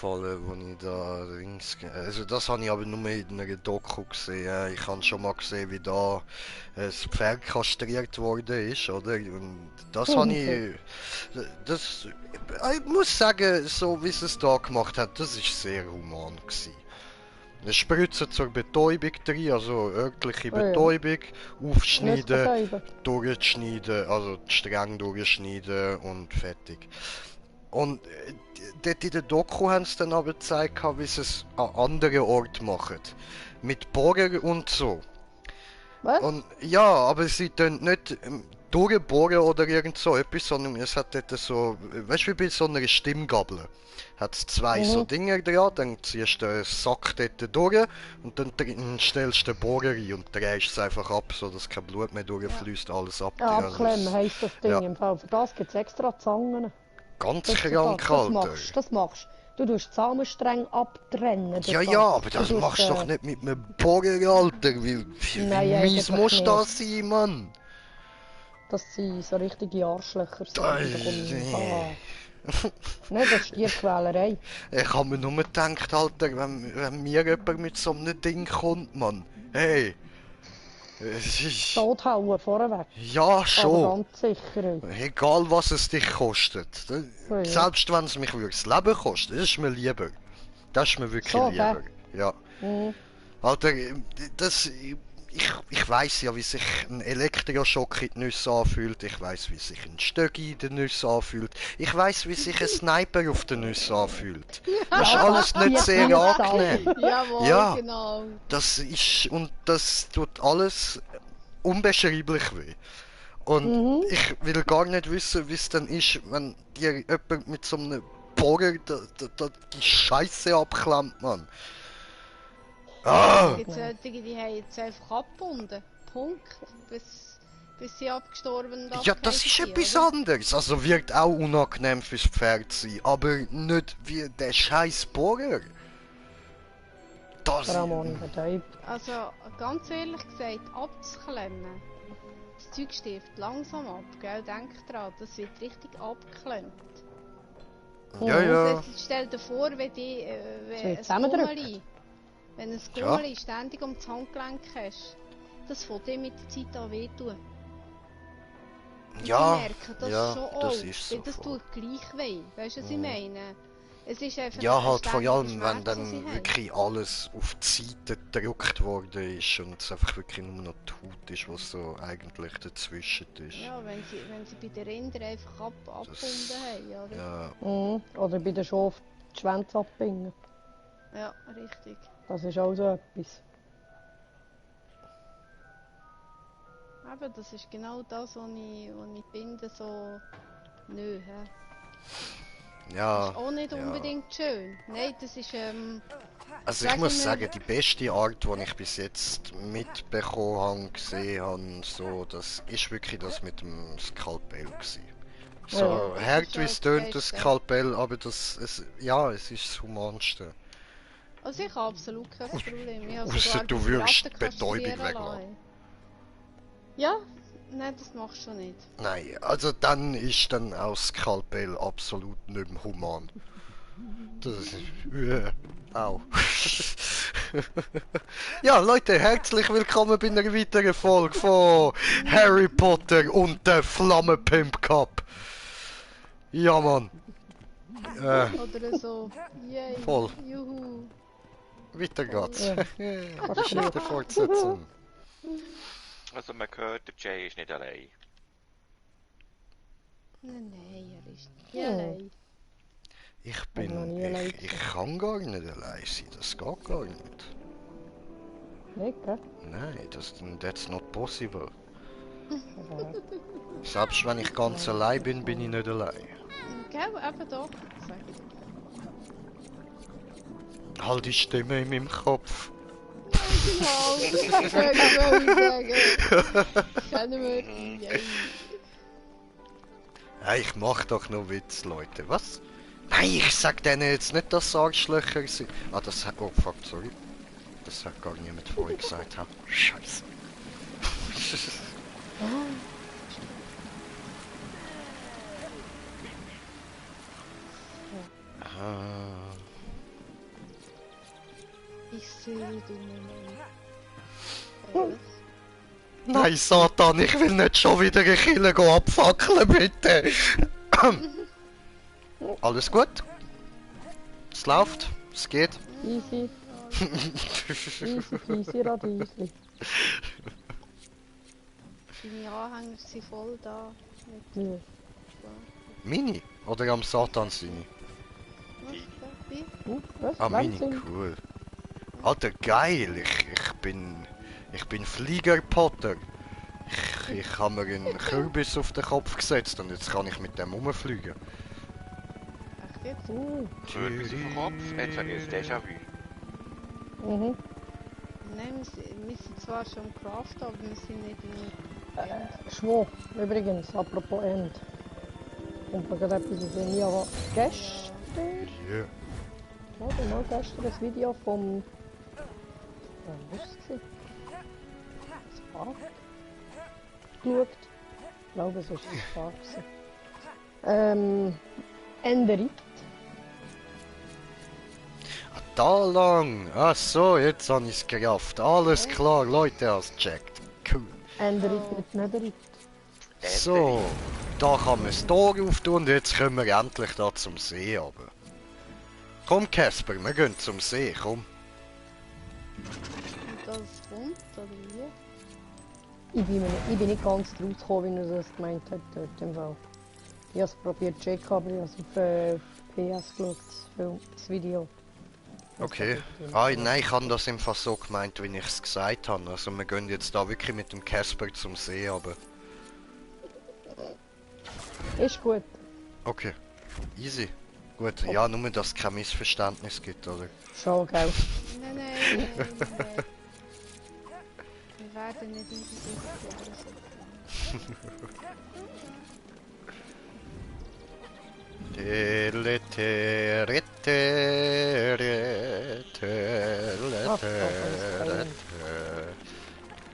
gefallen, wo ich da links... Also das habe ich aber nur in einer Doku gesehen. Ich habe schon mal gesehen, wie da das Pferd kastriert worden ist, oder? Und das habe Hunde. ich... Das... Ich muss sagen, so wie sie es da gemacht hat, das ist sehr human gewesen. Eine Spritze zur Betäubung drin, also örtliche Oh ja. Betäubung, aufschneiden, Nussbetäuben. durchschneiden, also streng durchschneiden und fertig. Und dort in der Doku haben sie dann aber gezeigt, wie sie es an anderen Orten machen. Mit Bohrer und so. Was? Und ja, aber sie tun nicht durchbohren oder irgend so etwas, sondern es hat dort so, weißt du, wie bei so einer Stimmgabel. Hat es zwei so Mhm. Dinger dran, dann ziehst du den Sack dort durch und dann stellst du den Bohrer rein und drehst es einfach ab, sodass kein Blut mehr durchfließt, alles ab. Ja, Also abklemmen heisst das ja, Ding im Fall. Für das gibt es extra Zangen. ganz Heutzutage. krank, Alter. Das machst du. Du tust die Samenstränge abtrennen durch Ja, ja, das. aber Du das tust, machst du doch nicht mit einem Bohrer, Alter. Wie nein, mies eigentlich muss nicht. das sein, Mann? Dass sie so richtige Arschlöcher sind. Das, Und da kommt, nee. nein, das ist Tierquälerei. Ich habe mir nur gedacht, Alter, wenn mir jemand mit so einem Ding kommt, Mann. Hey, es ist... Tothauen vorweg. Ja, Aber schon. ganz sicher. Egal, was es dich kostet. Ja, ja. Selbst wenn es mich wirklich das Leben kostet, das ist mir lieber. Das ist mir wirklich So, lieber. Ja. Mhm. Alter, das... Ich weiß ja, wie sich ein Elektroschock in die Nüsse anfühlt. Ich weiß, wie sich ein Stöcki in den Nüsse anfühlt. Ich weiß, wie sich ein Sniper auf den Nüsse anfühlt. Das ist alles nicht sehr angenehm. Jawohl, Ja, genau. das ist... Und das tut alles unbeschreiblich weh. Und Mhm. ich will gar nicht wissen, wie es dann ist, wenn dir jemand mit so einem Bohrer die Scheiße abklemmt, Mann. Ah! Es gibt solche, die haben jetzt einfach abgebunden. Punkt. Bis sie abgestorben und Ja, das ist abgehakt etwas sind, oder? anderes. Also wird auch unangenehm fürs Pferd sein, aber nicht wie der scheiß Bohrer. Das... Ramon betäubt. Also, ganz ehrlich gesagt, abzuklemmen. Das Zeug stirbt langsam ab, gell? Denk dran, das wird richtig abgeklemmt. Ja, Mhm. ja. Jetzt stell dir vor, wenn wird ein zusammendrückt. Gummeli, wenn ein Ja. Gummeli ständig um das Handgelenk hast, das von dir mit der Zeit an wehtun. Und Ja, sie merken das ja, schon das auch, ist weil so das voll. tut gleich weh. Weißt du, was ich meine? Es ist einfach Ja, ein halt vor ständiger allem, wenn Schmerz, den dann sie haben. wirklich alles auf die Seite gedrückt worden ist und es einfach wirklich nur noch die Haut ist, was so eigentlich dazwischen ist. Ja, wenn sie bei den Rindern einfach abgebunden haben, oder? Ja, Mhm. Oder bei den Schafen die Schwänze abbinden. Ja, richtig. Das ist auch so etwas. Eben, das ist genau das, was ich finde, so... Nö, hä? Das ja, ist auch nicht ja. unbedingt schön. Nein, das ist, Also ich sagen muss wir- sagen, die beste Art, die ich bis jetzt mitbekommen habe, gesehen habe, so, das ist wirklich das mit dem Skalpell gewesen. So Ja. Das hart ist wie auch es das tönt, das Beste. Skalpell, aber das, ja, es ist das Humanste. Also ich habe absolut kein Problem. Ich habe Ausser sogar du die würdest Ratten die Betäubung kastrieren weglassen. lassen. Ja? Nein, das machst du nicht. Nein, also dann ist dann auch Skalpell absolut nicht mehr human. Das ist... Au. Ja, Leute, herzlich willkommen bei einer weiteren Folge von Harry Potter und der Flammenpimp Cup. Ja, Mann. Oder so. Yay. Voll. Juhu. Weiter geht's. Ja. Geschichte fortsetzen. Also man hört, der Jay ist nicht allein. Nein, er ist nicht Ja. allein. Ich noch bin... nie allein Ich kann gar nicht allein sein, das geht gar nicht. Nicht, gell? Nein, that's not possible. Aber, Selbst wenn ich ganz allein bin, bin ich nicht allein. Gell, eben doch. Sag ich. Halt die Stimme in meinem Kopf. Genau, das wollte ich sagen. Kennen wir. Yay. Hey, ich mach doch nur Witz, Leute. Was? Nein, ich sag denen jetzt nicht, dass sie Arschlöcher sind. Ah, das hat... Oh, fuck, sorry. Das hat gar niemand vorher gesagt. Ha? Scheiße. Ah. Ich sehe den Moment. Nein, Satan, ich will nicht schon wieder eine Kille abfackeln, bitte! Alles gut? Es läuft? Es geht? Easy. Easy, easy, Radiesli. Deine Anhänger sind voll da. Mit Ja. Mini? Oder am Satan seine? Wie? Was? Ah, Mini, Wahnsinn. cool. Alter, geil! Ich bin Flieger-Potter. Ich habe mir einen Kürbis auf den Kopf gesetzt und jetzt kann ich mit dem rumfliegen. Echt jetzt? Kürbis auf den Kopf, jetzt habe ich ein Déjà-vu. Mhm. Nein, wir sind zwar schon im Craft, aber wir sind nicht in... Schwo, übrigens, apropos End. Kommt mir gerade etwas in den Sinn. Ich habe gestern, Ja. oder mal gestern, ein Video vom... was war es? Spark? Geschaut. Ich glaube, es war ein Spark. Enderit. Da lang! Ach so, jetzt habe ich es gerafft. Alles klar, Leute, hast gecheckt. Cool. Enderit mit Nederit. So, da kann man das Tor auftun und jetzt können wir endlich da zum See runter. Komm Casper, wir gehen zum See, komm. Und das kommt, oder wie? Ich bin nicht ganz draus gekommen, wie er das gemeint hat dort im Fall. Ich habe es probiert zu checken, aber ich habe es auf PS geschaut, das Video. Okay. Ah, nein, ich habe das im Fall so gemeint, wie ich es gesagt habe. Also wir gehen jetzt da wirklich mit dem Casper zum See, aber... Ist gut. Okay. Easy. Gut, ja, nur dass es kein Missverständnis gibt, oder? Schon, gell? Nein, nein, nein, nein. Wir werden nicht in die Situation.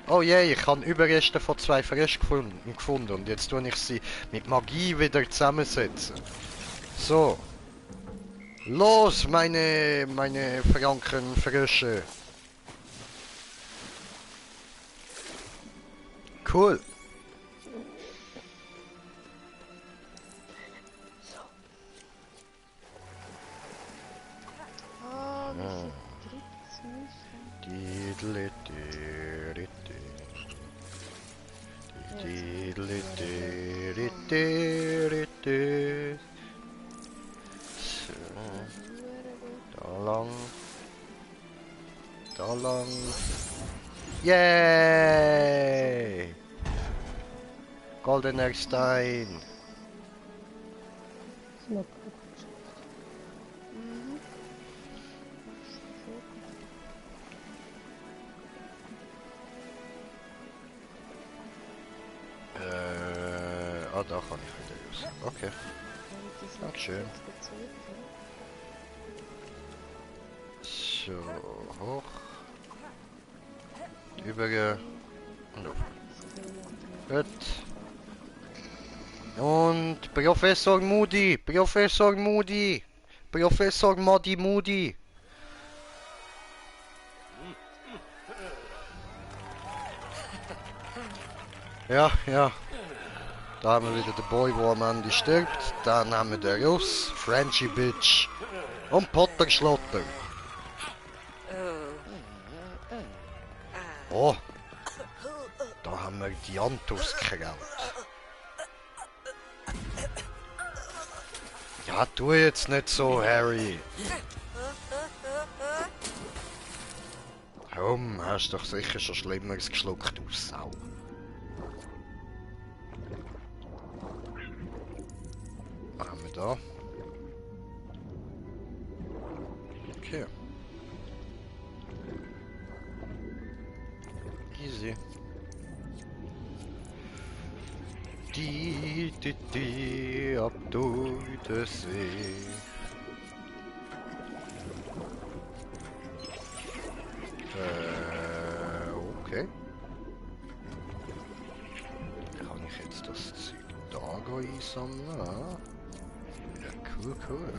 Oh je, ich habe Überreste von 2 Fröschen gefunden und jetzt tue ich sie mit Magie wieder zusammensetzen. So. Los, meine Frankenfrösche. Cool. Ah, wir sind drittes Müsli. So, da lang. Da lang. Yay! Goldener Stein. Noch Mhm. Da kann ich wieder raus. Okay. Dankeschön. So, hoch. Über und auf. Gut. Und Professor Moody, Professor Moody, Professor Modi Moody. Ja, ja. Da haben wir wieder den Boy, der am Ende stirbt. Dann haben wir den Russ, Frenchy Bitch und Potter Schlotter. Oh, da haben wir die Antuskraut. Ja, tu jetzt nicht so, Harry. Komm, hast doch sicher schon Schlimmeres geschluckt, du Sau. Was haben wir da? Okay. Easy. Die, ab durch den See. Okay. Kann ich jetzt das Zeug da einsammeln? Ja, cool, cool.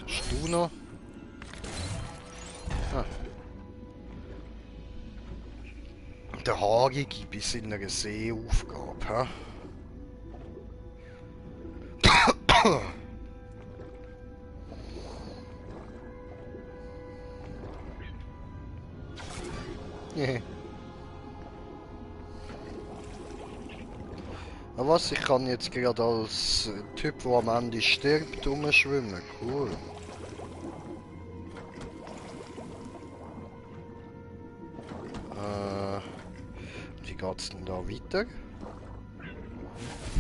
hast du noch? Ah. Der Haarige bei seiner Seeaufgabe, hä? Yeah. Aber was, ich kann jetzt gerade als Typ, der am Ende stirbt, rumschwimmen. Cool. Wie geht's denn da weiter?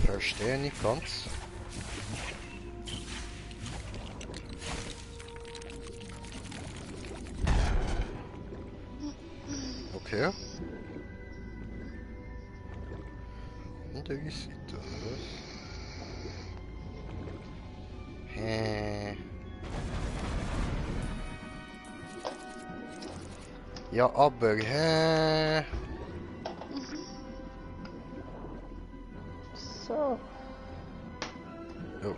Verstehe nicht ganz. Okay. Andere Seite, oder? Ja, aber, So. Oh.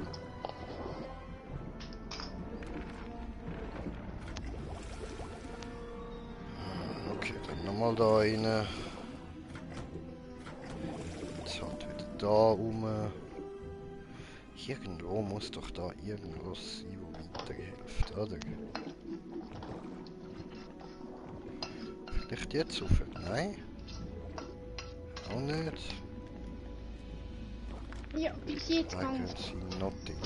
Okay, dann nochmal da rein. Jetzt halt wieder da rum. Irgendwo muss doch da irgendwas sein, wo weiterhilft, oder? Vielleicht jetzt auf? Nein? Auch nicht. Ja, bis jetzt I kann can see nothing.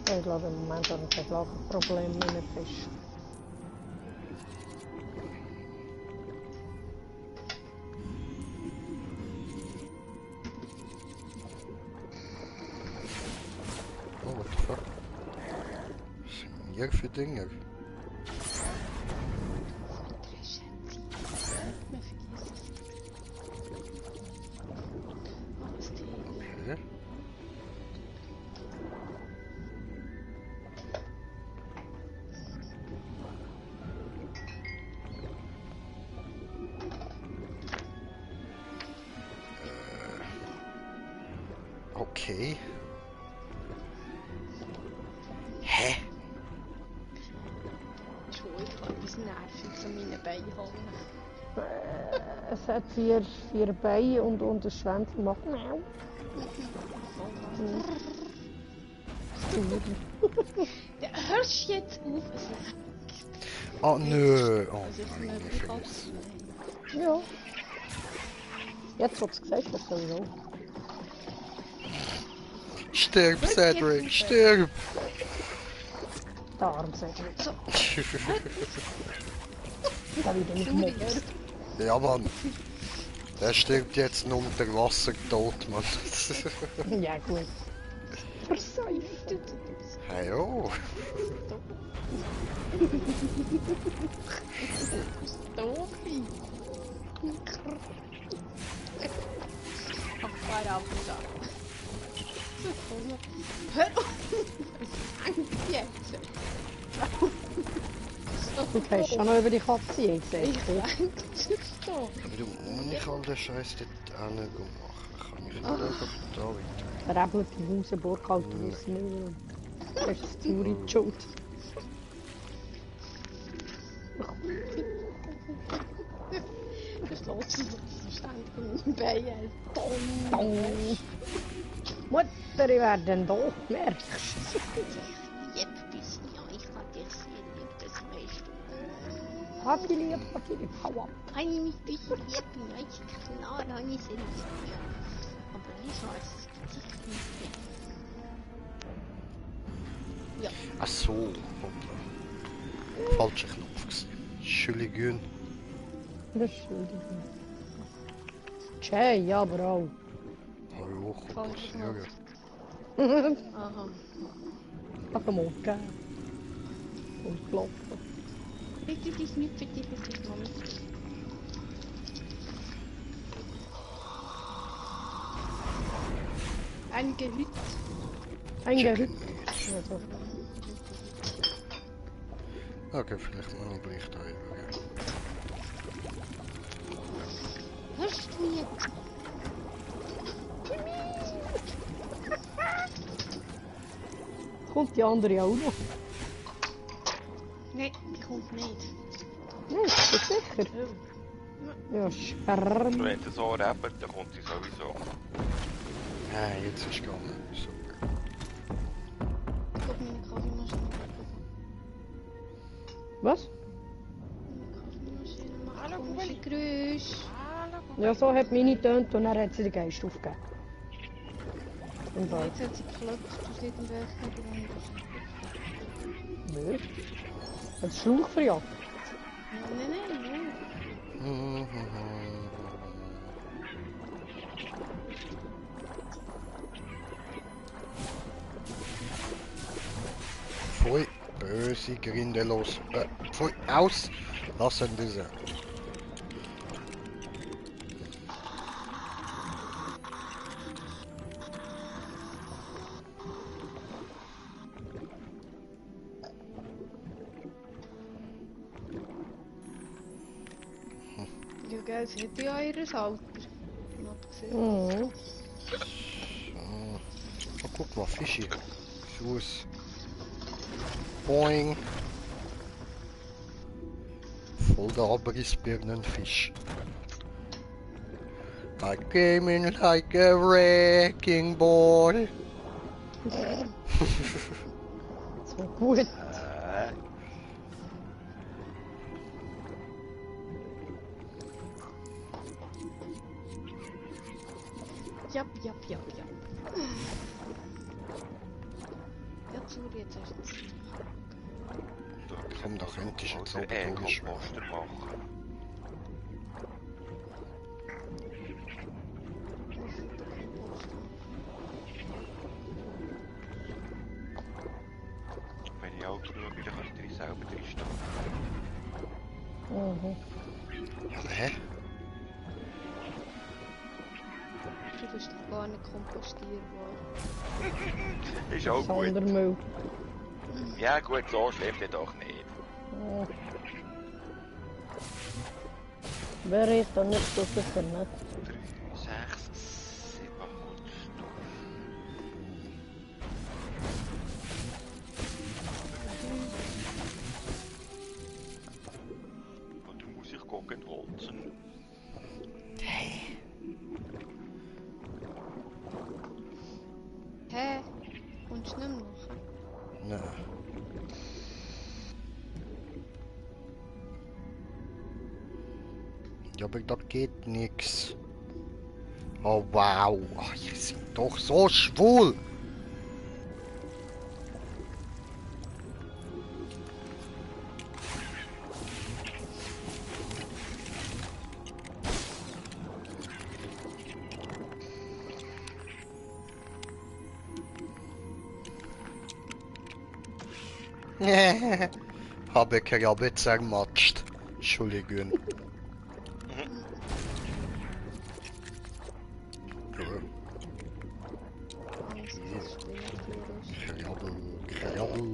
Ich glaube, im Moment habe ich ein Problem mit dem Fisch. Oh, what the fuck? Was sind denn hier für Dinge? man vergisst es. Alles die. Okay. Okay. Hä? Entschuldigung, ich habe etwas Nerviges an meinen Beinen hängen. Es hat vier Beine und das Schwänzchen macht Miau. Dann hörst du jetzt auf, es leckt. Oh nö. Oh Also ich meine meine, Fresse. Ja. Jetzt, wo du es gesagt hast, sowieso. Stirb, Cedric, stirb! Der Arm sagt nicht so. So, Da wieder nicht mobst. Ja, Mann. Der stirbt jetzt nur unter Wasser tot, Mann. Ja, gut. versäuft du das. Hey, oh. Doof. Ach, fahr ab da. Hör auf! Was hängt jetzt? Du kannst schon noch über die Katze jetzt Ich sehen. hängt es da. Aber du musst nicht all den Scheiß dort hin machen. Kann ich nicht schauen, da weiter. Verrebelt die Hausenburg halt aus mir. Das ist Zürich die Schuld. Das lässt sich ständig in den Beinen. Dong. Mutter, ich werde da, merkst Jep, bis ja, ich kann dich sehen, lieb, das weißt du. du. Hab die lieb, hau ab. Kann ich mich bis lieb, ja, ist klar, habe ich es nicht. Aber ich weiß es Gesicht nicht mehr. Ja. Ach so, hoppla. Falscher Knopf gewesen. Entschuldigung. Das ist schön. Tschä, ja, aber auch. Hallo, kann Falscher passieren. Aha. Ach, mal, tschä. Und klopfen. Richtig ist nicht für dich, was ich mache. Eingehüt. Eingehüpft. Also, Okay, vielleicht mal noch gleich da rüber. Hörst du jetzt? Kommt die andere auch noch? Nein, die kommt nicht. Nein, bist du sicher? Ja, Und Sperm. wenn sie so rappt, dann kommt sie sowieso. Nein, jetzt ist gegangen. Super. Ich glaube, meine Kaffeemaschine Was? Meine Kaffeemaschine macht komische Geräusche. Ja, so hat meine getönt und dann hat sie den Geist aufgegeben. Im Und Fall. jetzt hat sie geklopft aus irgendwelchen Gründen. Nö. Hat es Schlauch verjagt? Nein. Pfui, böse, grindelos. Pfui, aus! Lassen diese. Ja, gell, sie hat ja ihr Alter. Knapp gesehen. Mhm. Oh, guck mal, Fischi. Fuß. Boing. Voll der Abrissbirnenfisch. I came in like a wrecking ball. So gut. Jap. Ja, sorry, jetzt hast du es. Komm, da könntest du jetzt Oder oben durchschwimmen. Komposter machen. Wenn ich auch schaue, dann kann ich drin selber drinstehen. Mhm. Ja, hä? Du bist doch gar nicht kompostierbar. Ist auch gut. Sondermüll. Ja gut, so schlimm dann doch nicht. Ja. Wäre ich dann nicht so sicher, ne? 3, 6, 7 Kunststoff. Und dann muss ich gucken, holzen. Hä? Kommst du nicht mehr nachher? Nein. Ja, aber da geht nix. Oh wow, oh, ihr seid doch so schwul. Habe Krabbe zermatscht. Entschuldigung. Angst, dass es Spinnentier ist. Krabbel, krabbel.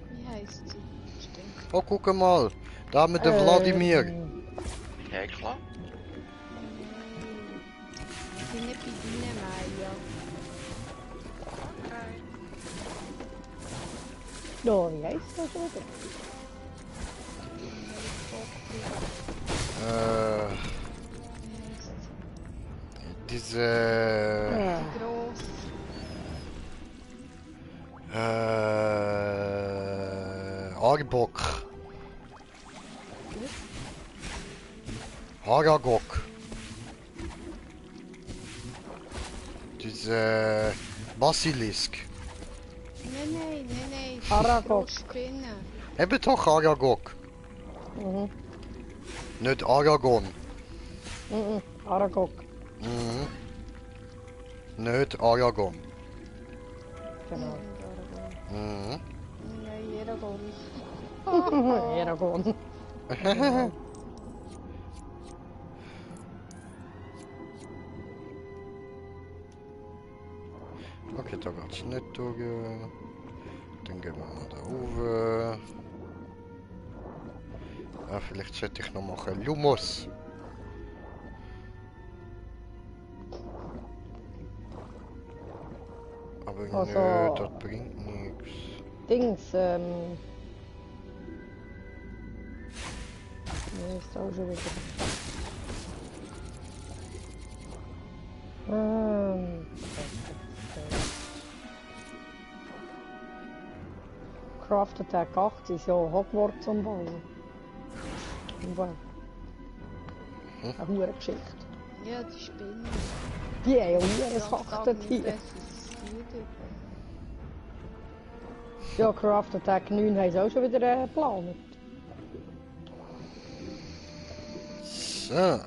Wie heisst sie? Stimmt. Oh, guck mal. Da mit dem Wladimir. Hekla? Ich bin nicht bei deinen Maya. Ja, wie heisst das schon wieder? Diese... Ja. Gross. Arbok. Haragok. Diese... Basilisk. Nein. Aragog. Spinnen. Eben doch Aragog. Mhm. Nicht Aragon. Mhm. Aragog. Mhm. Nicht Aragon. Genau. Mhm. Nein, Eragon. Aragon. Okay, da geht's nicht durch. Dann gehen wir mal da oben. Ah, vielleicht sollte ich noch machen Lumos. Aber Also- nö, das bringt nichts. Dings, Nee, ist auch schon wieder. Craft Attack 8 ist ja Hogwarts umbauen. Eine hohe Geschichte. Ja, die Spinnen. Die haben ja hohe Ja, Sachen sag mir hier. besser, es ist jeder. Ja, Craft Attack 9 haben sie auch schon wieder geplant. So.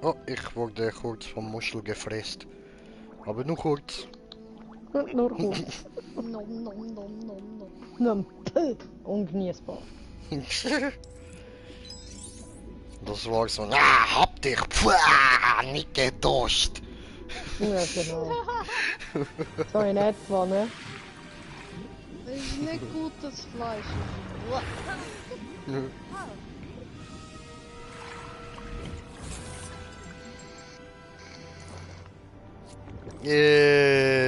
Oh, ich wurde kurz vom Muschel gefressen. Aber nur kurz. Nicht nur kurz. Nom, nom, nom, nom, nom. Ungenießbar. Das war so, hab dich, nicht geduscht. Ja, genau. So in etwa, ne? Das ist nicht gutes Fleisch.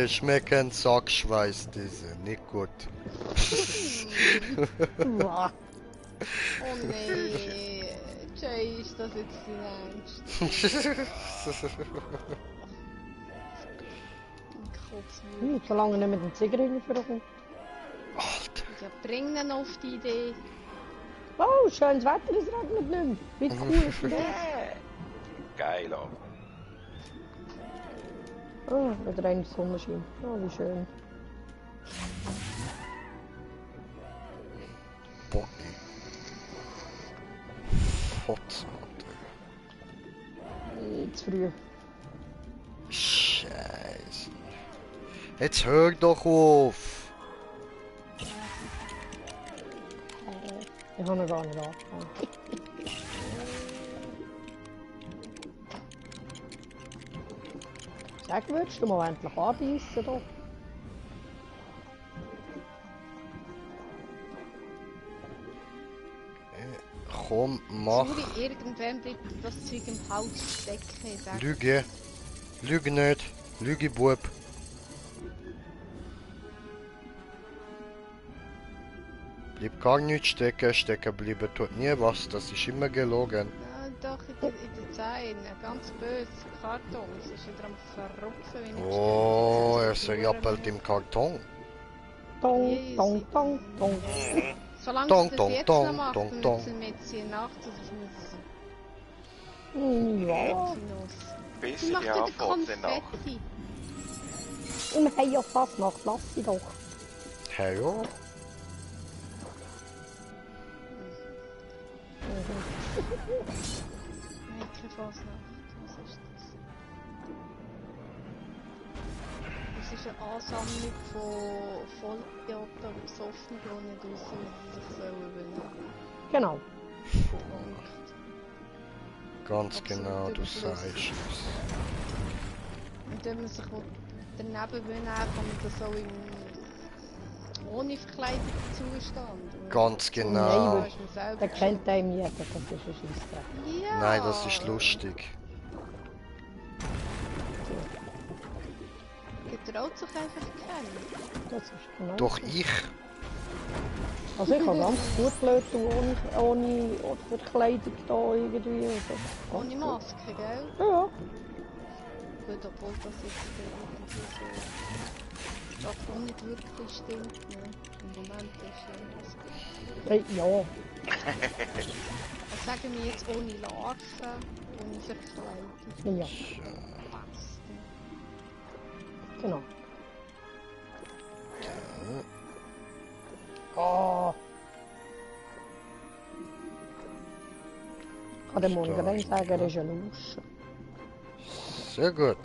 Schmecken Sackschweiß, diese, nicht gut. Uah. Oh nee. Jay, ist das jetzt deine Angst? Kotzmühle. Solange er nicht mit dem Ziegerring vorkommt. Alter. Ja, bring ihn auf die Idee. Oh, schönes Wetter, es regnet nicht mehr. Wie cool ist denn das? Geil, aber. Oh, wieder ein Sonnenschein. Oh, wie schön. Bocki. Fotz, Alter. Zu früh. Scheiße. Jetzt hör doch auf. Ich habe noch gar nicht angefangen. Sag, würdest du mal endlich anbeissen doch? Komm, mach. Sorry, irgendwann bleibt das Zeug im Haus stecken. Ich sag. Lüge. Lüge nicht. Lüge, Bub. Bleib gar nicht stecken. Stecken bleiben tut nie was. Das ist immer gelogen. Ja, doch, in der Zähne. Ganz böse. Karton. Es ist wieder am Verrupfen, wenn ich Oh, er serjappelt im Karton. Dong, dong, dong, dong. Solange Dong, es das dong, jetzt dong, noch macht, dong, dann dong. sind wir jetzt hier Nacht. Das ist Ja, Bis Sie in macht die wieder Anfahrt der Nacht. Konfetti. wir haben ja fast Nacht, lass sie doch. Hey, ja. Nein, keine Fasnacht. Was ist das? Das ist eine Ansammlung von Vollidioten und Besoffenen, die nicht wissen, wie sie sich übernehmen Genau. sollen. Ganz Absolut genau, du überflüssig. sagst es. Und wenn man sich daneben benehmen kann man das auch ohne verkleideten Zustand. oder? Ganz Nein, genau. Da ist man selber Der kennt einen jeder, das ist ein Scheissdreck. Ja. Nein, das ist lustig. Getraut sich einfach kennen. Das ist genau Doch so. ich. Also ich kann ganz gut blöd tun, ohne Verkleidung da irgendwie. Also, Ohne Maske, gell? Ja, Gut, obwohl das jetzt irgendwie so... Davon nicht wirklich stimmt, ne? Im Moment ist ja Maske. ja. Was sagen wir jetzt ohne Larven, ohne Verkleidung? Ja, Passt. genau. Oh. Ich kann dem Mongerein sagen, er ist ein Lusche. Sehr gut.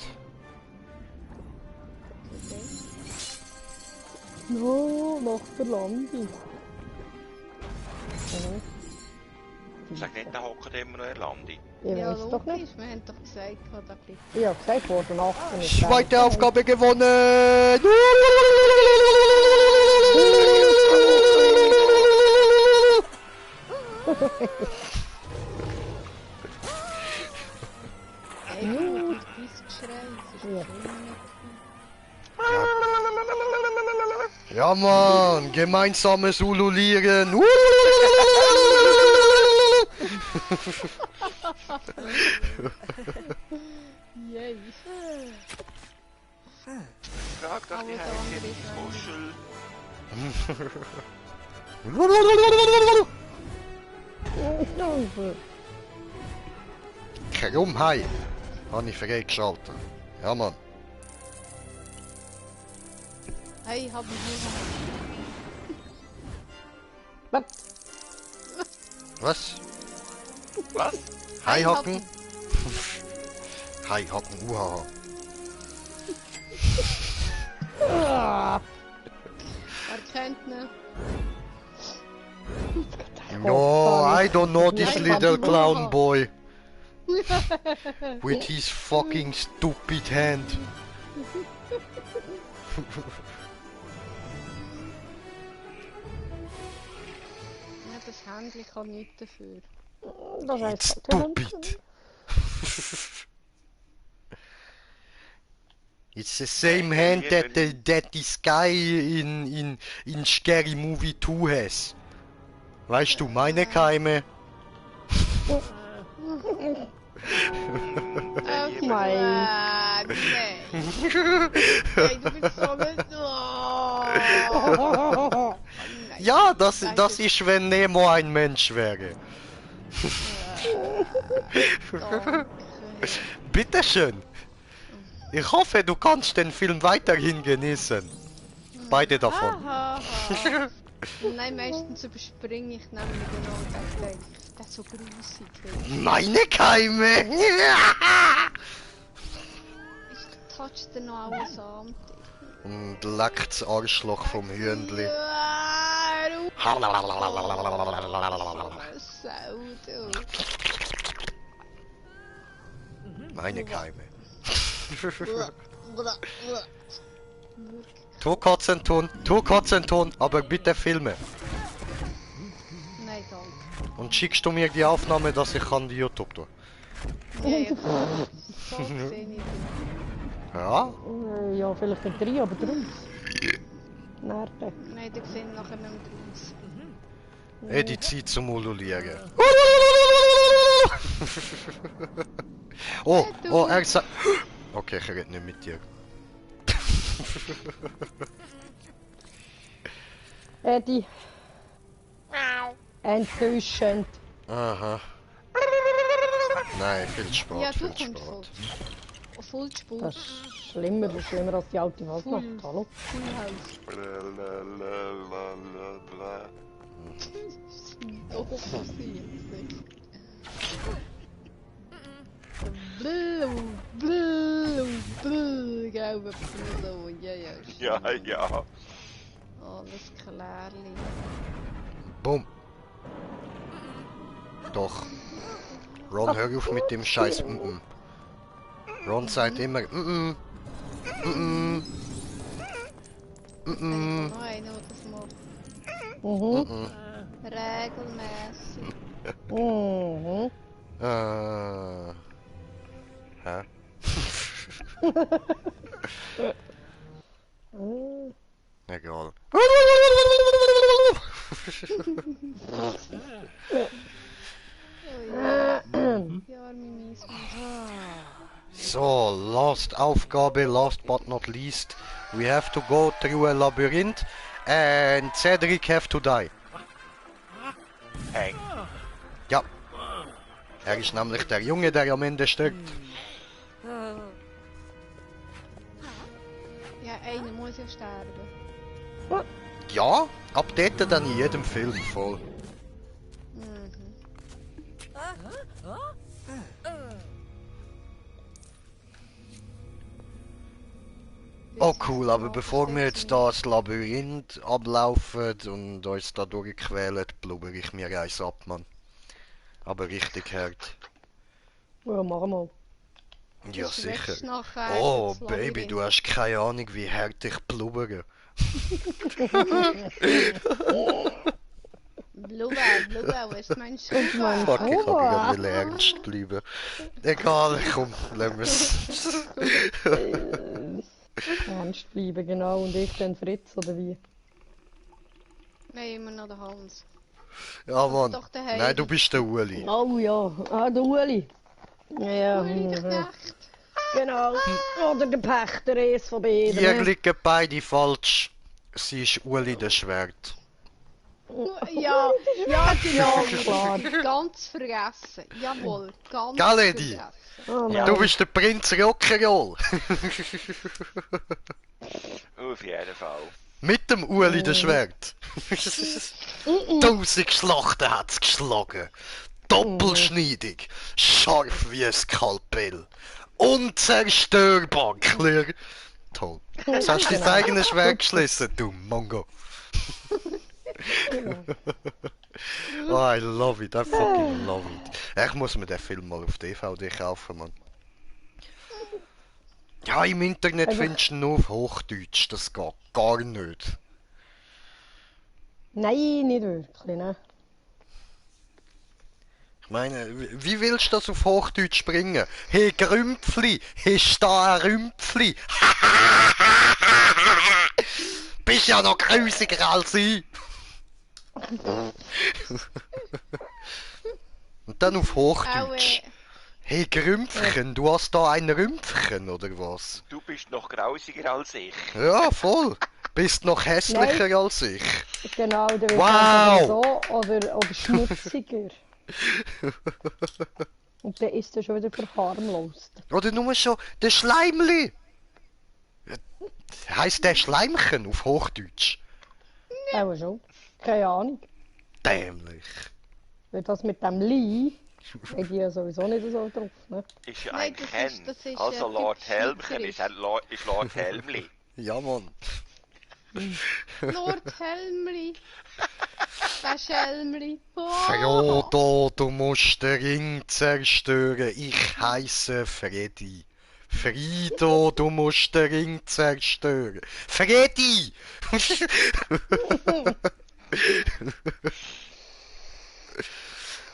Okay. No, nach der Landung. Die Sag nicht, der hockt immer noch in Landi. Ich Ja, weiß doch nicht. logisch, wir haben doch gesagt, da bleibt. Ich hab gesagt, vor den 18 ist Zweite der- Aufgabe gewonnen! Ey, du bist Geschrei, das ist Ja. schlimm. Ja Mann, gemeinsames Ululieren. Yay. Frag doch die Aber der Heike, andere ist Muschel. Krummhai. Habe ich freigeschaltet. Ja Mann. Hey, hab ich Was? Was? Haihacken? Haihacken, uhaha. Ah, Wer kennt ihn? No, I don't know this Nein, little Papa. clown boy. With his fucking stupid hand. Ja, das Händchen kann nichts dafür. das It's heißt stupid. It's the same hand that this guy in Scary Movie 2 has. Weißt du, meine Keime? Mein. Nein. Hey, du bist so nicht. Oh. Nein. Ja, das ist, wenn Nemo ein Mensch wäre. Danke. Bitteschön. Ich hoffe, du kannst den Film weiterhin genießen. Beide davon. Aha. Nein, meistens überspringe ich nämlich genau das. Denke ich, das ist so grusig. Meine Keime! Ich touch dir noch alles an. Und leckt's Arschloch vom Hühnli. Ja, du Sau, du. Meine Keime. Wirklich. Tu Katzenton, aber bitte filme. Nein, danke. Und schickst du mir die Aufnahme, dass ich an die YouTube tue? Nee, so sehe ich nicht. Ja? Ja, vielleicht nicht 3, aber 3. Nerven. Nein, die sehen nachher nicht mehr aus. Die Zeit zum Ululieren. Oh, er sagt... Okay, ich rede nicht mit dir. Eddie. Enttäuschend. Aha. Nein, viel Ja, Sport, du viel kommst Sport. voll Spur. Das ist schlimmer als die alte Waldnacht. Hallo? Full House. Blablabla. Oh, Blue, blue, blue, glaube blue, ja, ja. Ja, ja. Alles klärli. Boom. Doch. Ron, hör auf mit dem Scheiß. Ron sagt immer. Noch einer, der das macht. Mhm. Regelmäßig. Mhm. Hä? Egal. Oh ja. Ja, arme Miesmus. So, last Aufgabe, last but not least. We have to go through a labyrinth and Cedric have to die. Hang. Ja. Er ist nämlich der Junge, der am Ende stirbt. Ja, einer muss ja sterben. Ja, ab dort dann in jedem Film voll. Mhm. Oh cool, aber bevor wir jetzt das Labyrinth ablaufen und uns da durchquälen, blubber ich mir eins ab, Mann. Aber richtig hart. Ja, machen wir. Ja, Das sicher. wächst nachher Oh, das Baby, du Labyrinth. hast keine Ahnung, wie hart ich blubbere. Blubber, was meinst du? mein Fuck, ich kann Oha. gerade ernst bleiben. Egal, komm, lassen wir's. Ernst bleiben, genau. Und ich dann Fritz, oder wie? Nein, immer noch der Hans. Ja, Mann. Doch der Nein, Heidi. du bist der Uli. Oh ja, der Uli. Ja, Uli, der Knecht. genau. Oder der Pächter, eins von beiden. Ihr ne? liegen beide falsch. Sie ist Uli der Schwert. Ja, ja, genau. Klar. Ganz vergessen. Jawohl, ganz Gell, Edi? vergessen. Oh Du nein. bist der Prinz Rock'n'Roll. Auf jeden Fall. Mit dem Uli der Schwert. 1000 Schlachten hat's geschlagen. Doppelschneidig. Scharf wie ein Skalpell. Unzerstörbar, klar. Toll. Jetzt hast du dein eigenes Schwert geschlossen, du Mongo. Oh, I love it. I fucking love it. Ich muss mir den Film mal auf DVD kaufen, Mann. Ja, im Internet Also- findest du ihn nur auf Hochdeutsch. Das geht gar nicht. Nein, nicht wirklich, ne? Ich meine, wie willst du das auf Hochdeutsch bringen? Hey Grümpfli, hast da ein Rümpfli? Bist ja noch grusiger als ich. Und dann auf Auch, Hochdeutsch. Hey Grümpfchen, du hast da ein Rümpfchen, oder was? Du bist noch grausiger als ich. Ja, voll. Bist noch hässlicher als ich. Genau, der wird Wow. so oder schmutziger. Und der ist dann schon wieder verharmlost. Oder nur schon der Schleimli. Heißt der Schleimchen auf Hochdeutsch? Auch schon. Keine Ahnung. Dämlich. Weil das mit dem Lee, hat die ja sowieso nicht so drauf, ne? Ist ja Nein, ein das ist- Ken. das ist, Also Lord typisch Helmchen schweizerisch. ist Lord Helmli. Ja, Mann. Lord Helmli. Der Schelmli. Oh. Frodo, du musst den Ring zerstören. Ich heiße Freddy. Frido, du musst den Ring zerstören. Freddy!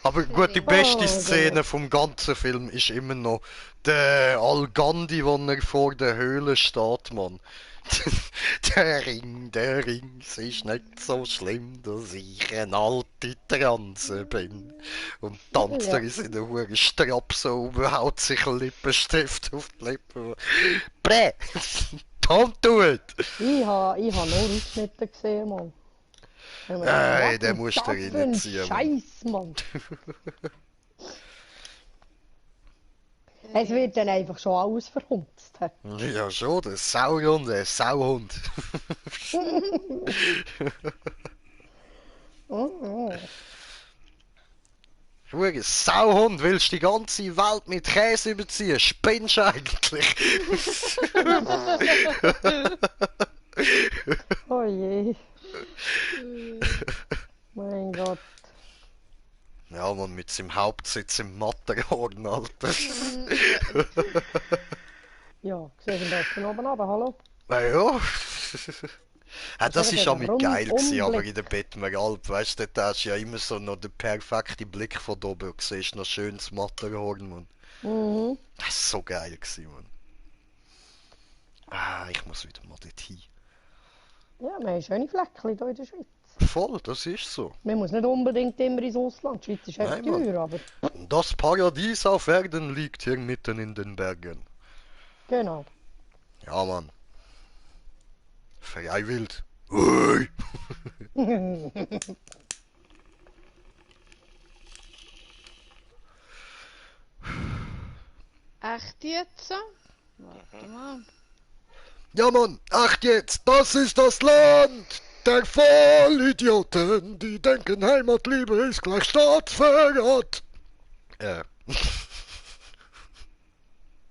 Aber gut, die beste Oh, Szene vom ganzen Film ist immer noch der Algandi, wenn er vor der Höhle steht, Mann. Der Ring, es ist nicht so schlimm, dass ich eine alte Transe bin. Und tanzt er in seiner Hure Strapse oben, haut sich einen Lippenstift auf die Lippen. Bräh! Don't do it! Ich ha nur Ausschnitte gesehen, Mann. Nein, den musst du reinziehen, Mann. Scheiß, Mann. Es wird dann einfach schon alles verhunzt. he. Ja schon, der Sauhund, der Sauhund. Oh, Hure Sauhund, willst du die ganze Welt mit Käse überziehen? Spinnst du eigentlich? oh je. Mein Gott. Ja, man, mit seinem Hauptsitz im Matterhorn, Alter. Ja, siehst du das von oben runter, hallo? Na ja. Ja, das ist auch mit Rum- geil gewesen, aber Umblick. in der Bettmeralp, weißt du, da hast du ja immer so noch den perfekten Blick von oben und siehst noch schönes Matterhorn, man. Mhm. Das ist so geil gewesen, man. Ah, ich muss wieder mal dorthin. Ja, wir haben schöne Fleckchen hier in der Schweiz. Voll, das ist so. Man muss nicht unbedingt immer ins Ausland. Die Schweiz ist echt Nein, Mann. teuer, aber Das Paradies auf Erden liegt hier mitten in den Bergen. genau. Ja, Mann. Frei wild. Ui. Echt jetzt? Warte mal. Ja, Mann, acht jetzt, das ist das Land der Vollidioten, die denken Heimatliebe ist gleich Staatsverrat. Ja.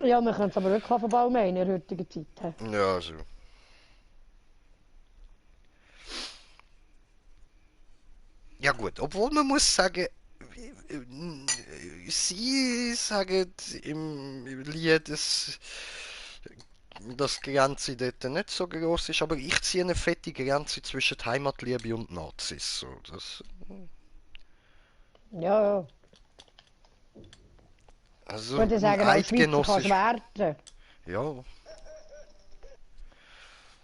Ja, wir können es aber wirklich auf Bau in der heutigen Zeit. he. Ja, so. Ja gut, obwohl man muss sagen, Sie sagen im Lied, dass die Grenze dort nicht so groß ist, aber ich ziehe eine fette Grenze zwischen Heimatliebe und Nazis. So, Ja, ja. Ich also würde ein sagen, als Schweizer kannst du Eidgenossisch. werden. Ja,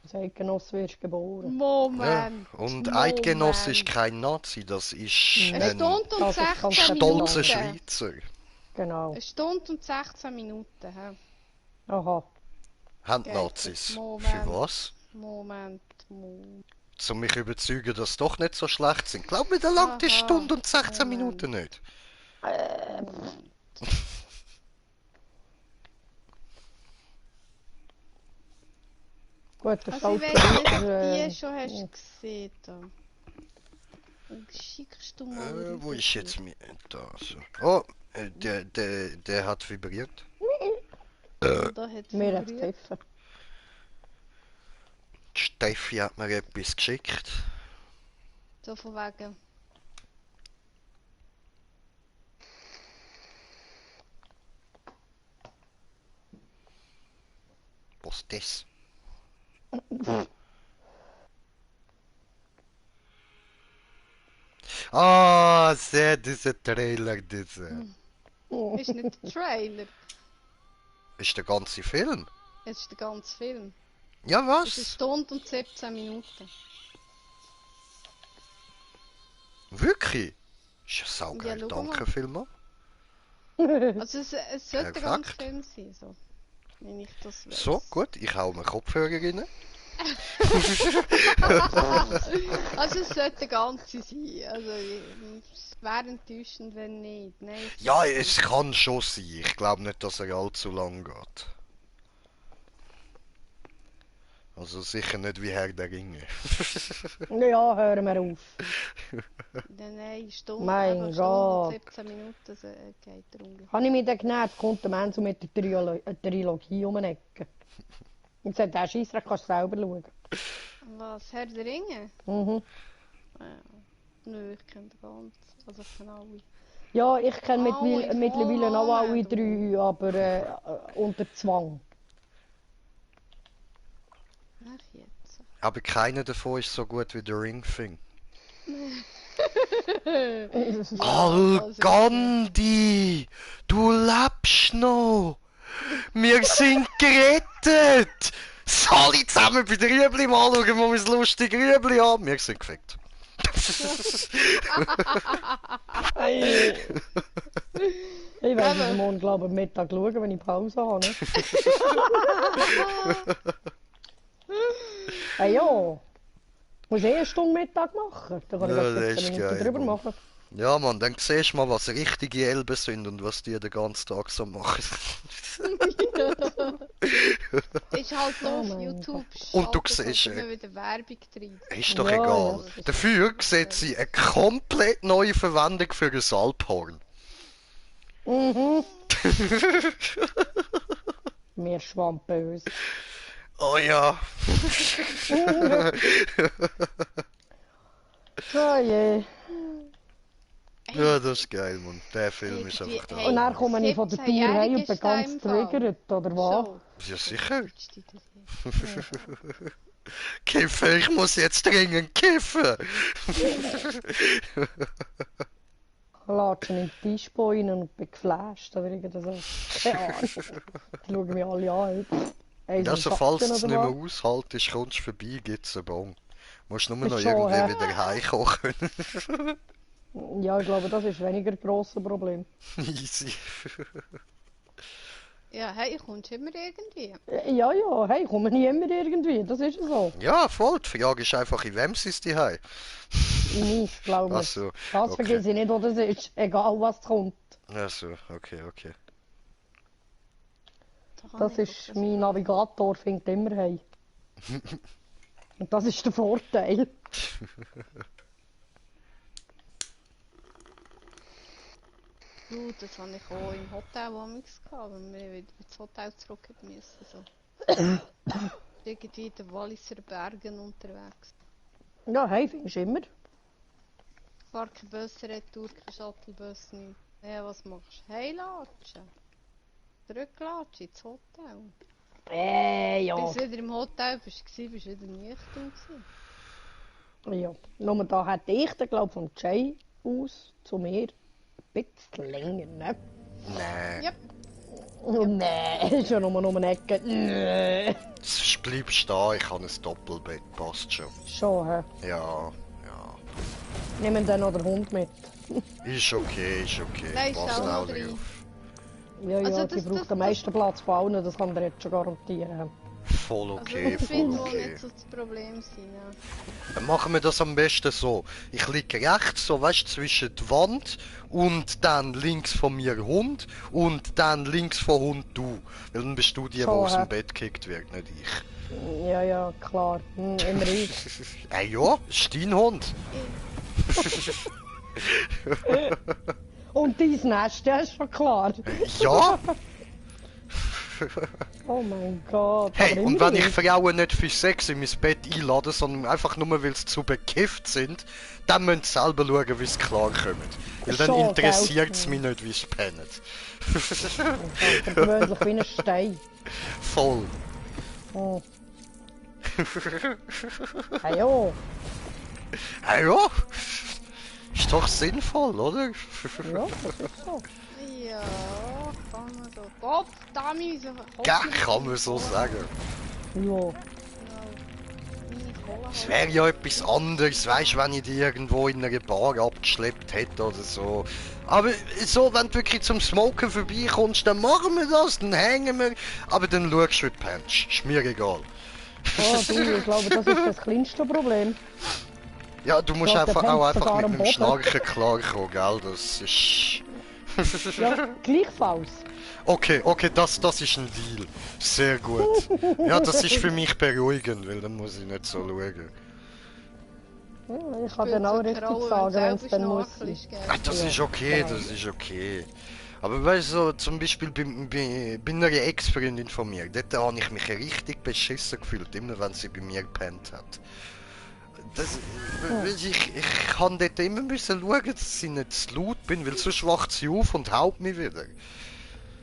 Als Eidgenoss wirst du geboren. ja. Moment, Und Eidgenoss ist Moment. kein Nazi, das ist Eine Nein, ein Stunde und das ist ganz 16 stolzer etwas Minuten. Schweizer. Genau. Eine Stunde und 16 Minuten. Hä? Aha. Haben Geht Nazis. das? Für was? Moment. Um mich überzeugen, dass sie doch nicht so schlecht sind. Glaub mir, da langt die Aha, Stunde und 16 Moment. Minuten nicht. Moment. Gut, der Also ich Stolz weiß nicht, ob Schweizer, du die schon hast gesehen. Da. Schickst du mal Wo rüber. ist jetzt mir da? So. Oh, der hat vibriert. Und da hat mir hat es vibriert. geholfen. Die Steffi hat mir etwas geschickt. So von wegen. Was ist das? Ah, sehr dieser Trailer, dieser. Ist nicht der Trailer. Ist der ganze Film? Es ist der ganze Film. Ja, Es ist eine was? Stunde und 17 Minuten. Wirklich? Ist ja saugeil. Ja, schau Danke mal. vielmals. Also es sollte der ganze Perfekt. Film sein, so. Wenn ich das weiß. So, gut, ich hau mir Kopfhörer rein. Also es sollte der ganze sein. Also es wäre enttäuschend, wenn nicht. Nein, Ja, sollte es kann schon sein. Ich glaube nicht, dass er allzu lang geht. Also sicher nicht wie Herr der Ringe. Ja, hören wir auf. Nein, Stunde, Mein eben Stunde und Gott. 17 Minuten geht er ungefähr. Habe ich mich dann genervt, kommt der Mensch mit der Trilogie um die Ecke. Und sagt, der Scheissdreck kannst du selber schauen. Was, Herr der Ringe? Mhm. Nö, ich kenne den ganz. Also ich kenne alle. Ja, ich kenne Alle mittlerweile auch alle Vornamen. drei, aber unter Zwang. Ach jetzt. Aber keiner davon ist so gut wie der Ring-Thing. Also, Gandhi! Du lebst noch! Wir sind gerettet! Alle zusammen bei der Rüebli mal schauen, wo wir das lustige Rüebli haben. Wir sind gefickt. Hey. Ich werde Aber- es morgen, glaube ich, am Mittag schauen, wenn ich Pause habe. Ne? Hey, ja. Muss ich eine Stunde Mittag machen? Dann kann ich Ja, gerade das 17 ist Minuten geil, drüber Mann. machen. Ja, Mann, dann siehst du mal, was richtige Elben sind und was die den ganzen Tag so machen. Ist halt so Oh auf mein YouTube. Und du schaltet halt siehst, immer wieder Werbung drin. Ist doch Ja, egal. ja. Dafür sieht sie eine komplett neue Verwendung für ein Alphorn. Mhm. Mir schwammt böse. Oh ja. Oh je. Ja, das ist geil, Mann. Der Film ist Irgendwie, einfach der hey, Und dann Hammer. komme ich von der Tour heim 17-Jährige und bin ist da ganz im Fall. triggert, oder was? Schon. Ja, sicher. Putzt dich das Kiffen, ich muss jetzt dringend kiffen. Latschen in die Tischbeine und bin geflasht oder irgend so. Keine Ahnung. Die schauen mich alle an. Hey, Ja, so also falls du Schatten es nicht oder mehr was? aushaltest, kommst du vorbei, gibt's einen Bon. Musst nur noch Ist schon, irgendwie hä? wieder heimkommen können. Ja, ich glaube, das ist weniger ein grosses Problem. Easy. Ja, hey, kommst immer irgendwie. Ja, ja, hey, kommen nie immer irgendwie, das ist so. Ja, voll. Die Frage ist einfach, in wem sind die heim? In mich, glaub mir. Ach so, Das okay. vergesse ich nicht, wo das ist. Egal, was kommt. Ach so, okay. Da kann Das ich ist, doch mein Navigator findet immer heim. Und das ist der Vorteil. Du, das habe ich auch im Hotel amigs gehabt, wenn wir wieder ins Hotel zurück müssen. So. Irgendwie in den Walliser Bergen unterwegs. Ja, hey, findest du immer. Gar kein Böse Retour, kein Shuttlebus, nichts. Ja, was machst du? Heimlatschen? Zurücklatschen ins Hotel? Ja. Bis du wieder im Hotel bist du wieder nüchtern gewesen. Ja. Nur da hätte ich den, glaube vom Jay aus zu mir ein bisschen länger, ne? Nee. Yep. Oh, nee, ist ja nur um eine Ecke. Nee. Bleib stehen, ich habe ein Doppelbett, passt schon. Schon, hä? Ja. Nehmen dann noch den Hund mit. Ist okay, Nein, ist passt auch auch noch drin. drauf. Ja, ja, Also die das- braucht das- den meisten Platz von allen, das kann der jetzt schon garantieren. Voll Also okay, das voll wird wohl okay. nicht so das Problem sein, ja. Dann machen wir das am besten so. Ich liege rechts, so weißt zwischen die Wand und dann links von mir Hund und dann links von Hund du. Weil dann bist du die, die So, aus hä? dem Bett gekickt wird, nicht ich. Ja, ja, klar. Immer ich. Ja, ist dein Hund. Und dein Nest, ja, ist schon klar. Ja. Oh mein Gott. Hey, aber und wenn ich immerhin. Frauen nicht für Sex in mein Bett einlade, sondern einfach nur, weil sie zu bekifft sind, dann müssen sie selber schauen, wie sie klarkommen. Weil dann Schon, interessiert es gell? mich nicht, wie sie pennen. Gewöhnlich wie ein Stein. Voll. Oh. Hey, ja. Ah ja, ist doch sinnvoll, oder? Ja, das ist so. Ja, kann man so. Gott, Dami, so. Ja, kann man so sagen. Ja. Es wäre ja etwas anderes, weißt, wenn ich die irgendwo in einer Bar abgeschleppt hätte oder so. Aber so, wenn du wirklich zum Smoken vorbeikommst, dann machen wir das, dann hängen wir. Aber dann schaust du, wie du pennst. Ist mir egal. Oh, du, ich glaube, das ist das kleinste Problem. Ja, du musst Ja, der einfach auch pennt einfach sogar mit am dem Boden. Schnarchen klarkommen, gell? Das ist... Ja, gleichfalls. Okay, das ist ein Deal. Sehr gut. Ja, das ist für mich beruhigend, weil dann muss ich nicht so schauen. Ja, ich kann dann auch richtig sagen, wenn es dann muss. Ah, das Ja, ist okay, genau. das ist okay. Aber weißt du, so, zum Beispiel bei einer Ex-Freundin von mir, dort habe ich mich richtig beschissen gefühlt, immer wenn sie bei mir gepennt hat. Das, ich kann dort immer müssen schauen, dass ich nicht zu laut bin, weil sonst wacht sie auf und haut mich wieder.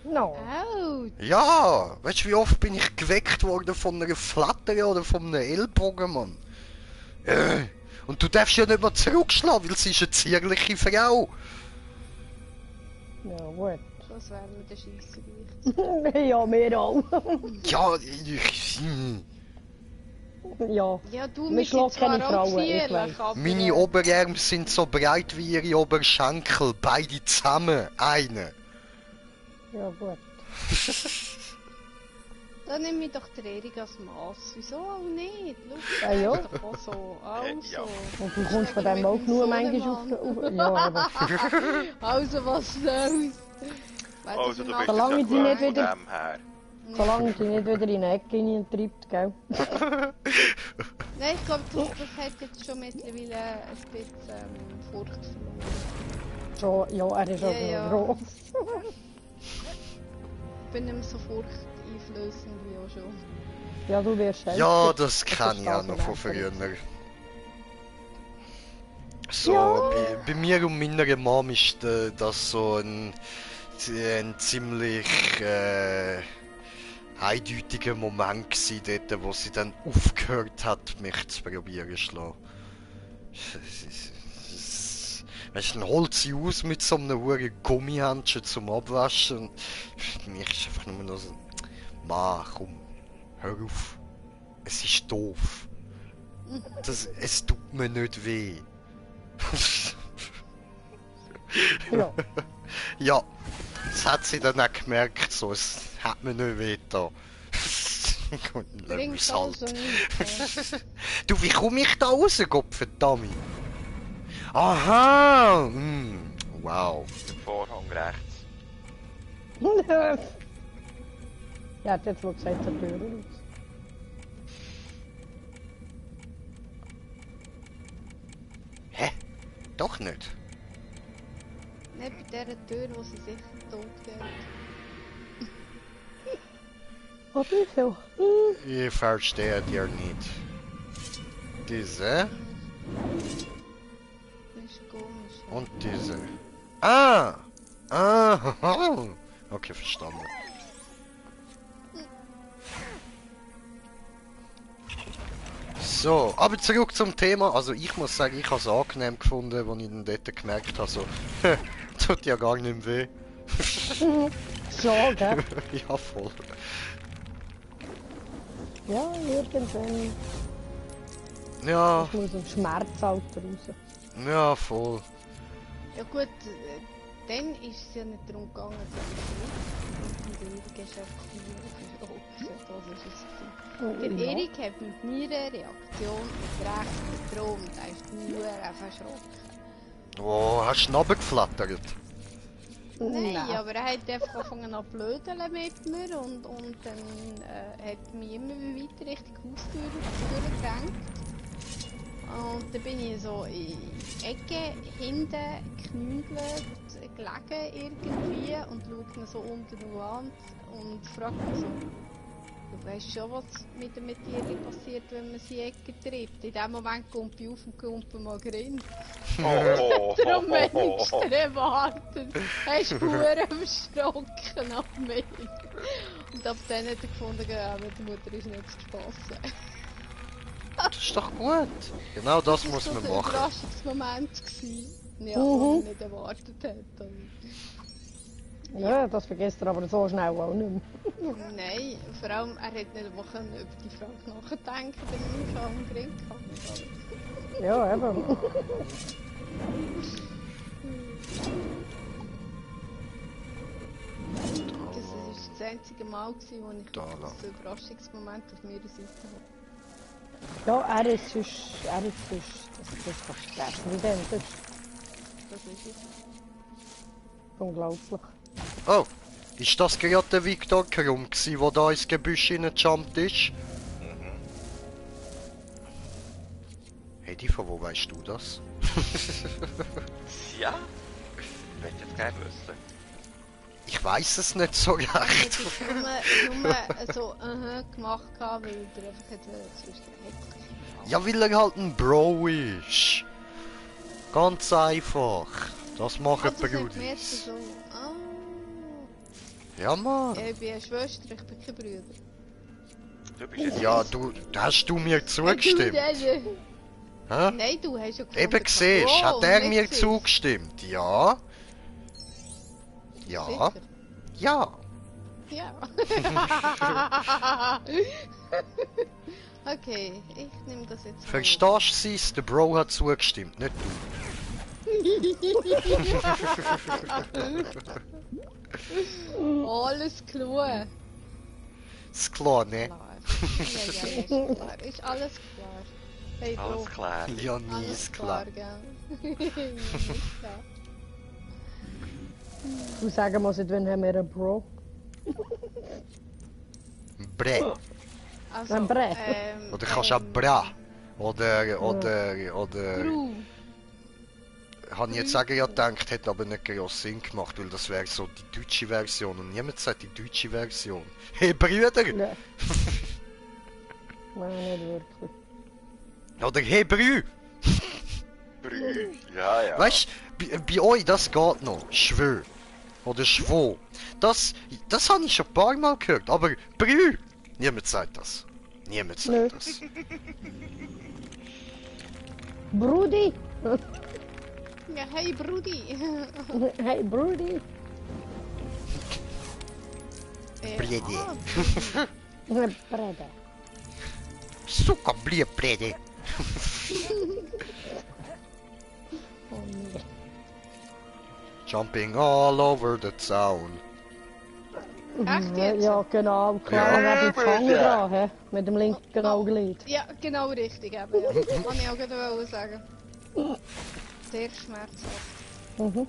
No. Au, Ja, weißt du, wie oft bin ich geweckt worden von einer Flatter oder von einem Ellbogen, Mann? Und du darfst ja nicht mal zurückschlagen, weil sie ist eine zierliche Frau. Ja, gut. das wäre mir der Scheissergewicht. Ja, wir auch. Ja, Ja. Ja, du Wir mit schlagen zwar keine auch Frauen, ich gefährlich, weiss. aber... meine Oberarme sind so breit wie ihre Oberschenkel, beide zusammen, eine. Ja, gut. Dann nehme ich doch die Ehrung als Mass. Wieso auch nicht? Schau, Ah, ja. das ist doch auch so. Also. Und du kommst von dem auch genug manchmal auf. Ja, aber Also, was soll's? Also, du bist Solange jetzt die ja nicht gut wieder- von dem her. solange du nicht wieder in eine Ecke hineintreibt, gell? Nein, ich glaube, das hat jetzt schon mittlerweile ein bisschen Furcht verloren. Schon, ja, er ist Ja, auch ja. groß. Ich bin nicht mehr so furchteinflößend wie auch schon. Ja, du wirst Ja, älter. das kann ich auch noch von das früher. So, Ja. bei mir und meiner Mom ist das so ein ziemlich eindeutiger Moment gewesen, dort, wo sie dann aufgehört hat, mich zu probieren zu schlagen. Weißt du, dann holt sie aus mit so einem hohen Gummihandschuh zum Abwaschen. Und für mich ist einfach nur noch so, Mann, komm, hör auf. Es ist doof. Es tut mir nicht weh. Ja. Ja, das hat sie dann auch gemerkt, so, es hat mir nicht weh da. Gut, dann lassen Bringt wir's also halt. nichts. Du, wie komme ich da raus, Gottverdammt? Aha! Wow. Der Vorhang rechts. Ja, hat jetzt wohl gesagt, der Tür raus. Hä? Doch nicht. Nicht bei dieser Tür, wo sie sicher tot geht. Was ist so? Ich verstehe dir nicht. Diese? Ist komisch. Und diese. Ah! Ah! Okay, verstanden. So, aber zurück zum Thema. Also ich muss sagen, ich habe es angenehm gefunden, als ich dann dort gemerkt habe, so, tut ja gar nicht mehr weh. So, gell? Ja, voll. Ja, irgendwann Ja, muss ein Schmerzalter raus. ja, voll. Ja gut, dann ist es ja nicht darum gegangen, dass ich mit dem Geschäft das ist es. Der Ja. Erik hat mit meiner Reaktion recht gedroht. Er ist nur verschrocken. Oh, hast du ihn runtergeflattert? Nein, aber er hat einfach angefangen an blödeln mit mir und dann hat mich immer weiter Richtung Haustür durchgedrängt. Und dann bin ich so in die Ecke hinten geknüdelt, gelegen irgendwie und schaue ihn so unten an und frage mich so, du weißt schon, was mit dem Tier passiert, wenn man sie in die Ecke treibt. In dem Moment kommt bei auf und kommt mal grin. Oh, Darum wenigstens erwartet. Er ist pur erschrocken ab mir. Und ab dann hat er gefunden, ja, mit der Mutter ist nicht zu spassen. Das ist doch gut. Genau das muss war man so ein machen. Überraschungsmoment gewesen. Ja, Mhm. den ich nicht erwartet hätte. Ja, das vergisst er aber so schnell auch nicht mehr. Nein, vor allem, er hat nicht mal können über die Frage nachdenken, wenn ich schon am Grin kann. Ja, eben. Das war das einzige Mal, gewesen, wo ich Da wirklich lang. so einen Überraschungsmoment auf meiner Seite hatte. Ja, er ist sonst, das kannst du vergessen, wie denn, das ist Das ist es. unglaublich. Oh, ist das gerade der Victor Krumm gsi, der da ins Gebüsch hineingejumpt ist? Hey, die, von wo weißt du das? Ja? Ich möchte jetzt gerne wissen. Ich weiß es nicht so Ich recht. hätte nur so gemacht, weil der einfach zwischen den Händen. Ja, weil er halt ein Bro ist. Ganz einfach. Das machen Also, sagt mir Brudis. jetzt so, Ja, Mann. ich bin eine Schwester, ich bin kein Bruder. Du bist jetzt Ja, du, hast du mir zugestimmt? Hä? Nein, du hast ja gefunden, Eben siehst, oh, hat er nicht mir süß. zugestimmt? Ja. Ja. Sicher? Ja. Ja. Okay, ich nehme das jetzt mal. Verstehst du es? Der Bro hat zugestimmt, nicht du. Alles klar. Ist klar, ne? Klar. Ja, ist klar. Ist alles klar. Hey, Bro. alles klar. Ja, nie Alles ist klar. gell? Ja. Du sagen mal, seit wann haben wir einen Bro? Bre. Also, Ein Brett. Oder kannst du auch Bra. Oder, Bru. habe ich jetzt sagen ja gedacht, hätte aber nicht groß Sinn gemacht, weil das wäre so die deutsche Version und niemand sagt die deutsche Version. Hey Brüder! Nein. Nein, nicht wirklich. Oder hey Brü! Brü. Ja, ja. Weißt du, bei euch das geht noch. Schwö. Oder Schwo. Das habe ich schon ein paar Mal gehört, aber Brü! Niemand sagt das. Niemand Nö. sagt das. Brudi! Ja, hey Brudi. Hey Brudi! Bredi. Brede. Suka blie Bredi. Oh nee. Jumping all over the town. Echt jetzt? Ja, genau. Klar, Ja. ja. Ich gefangen dran, hä? Mit dem linken Augenlid. Ja, genau richtig eben. Ja. Kann ich auch gerade sagen. Sehr schmerzhaft. Mhm.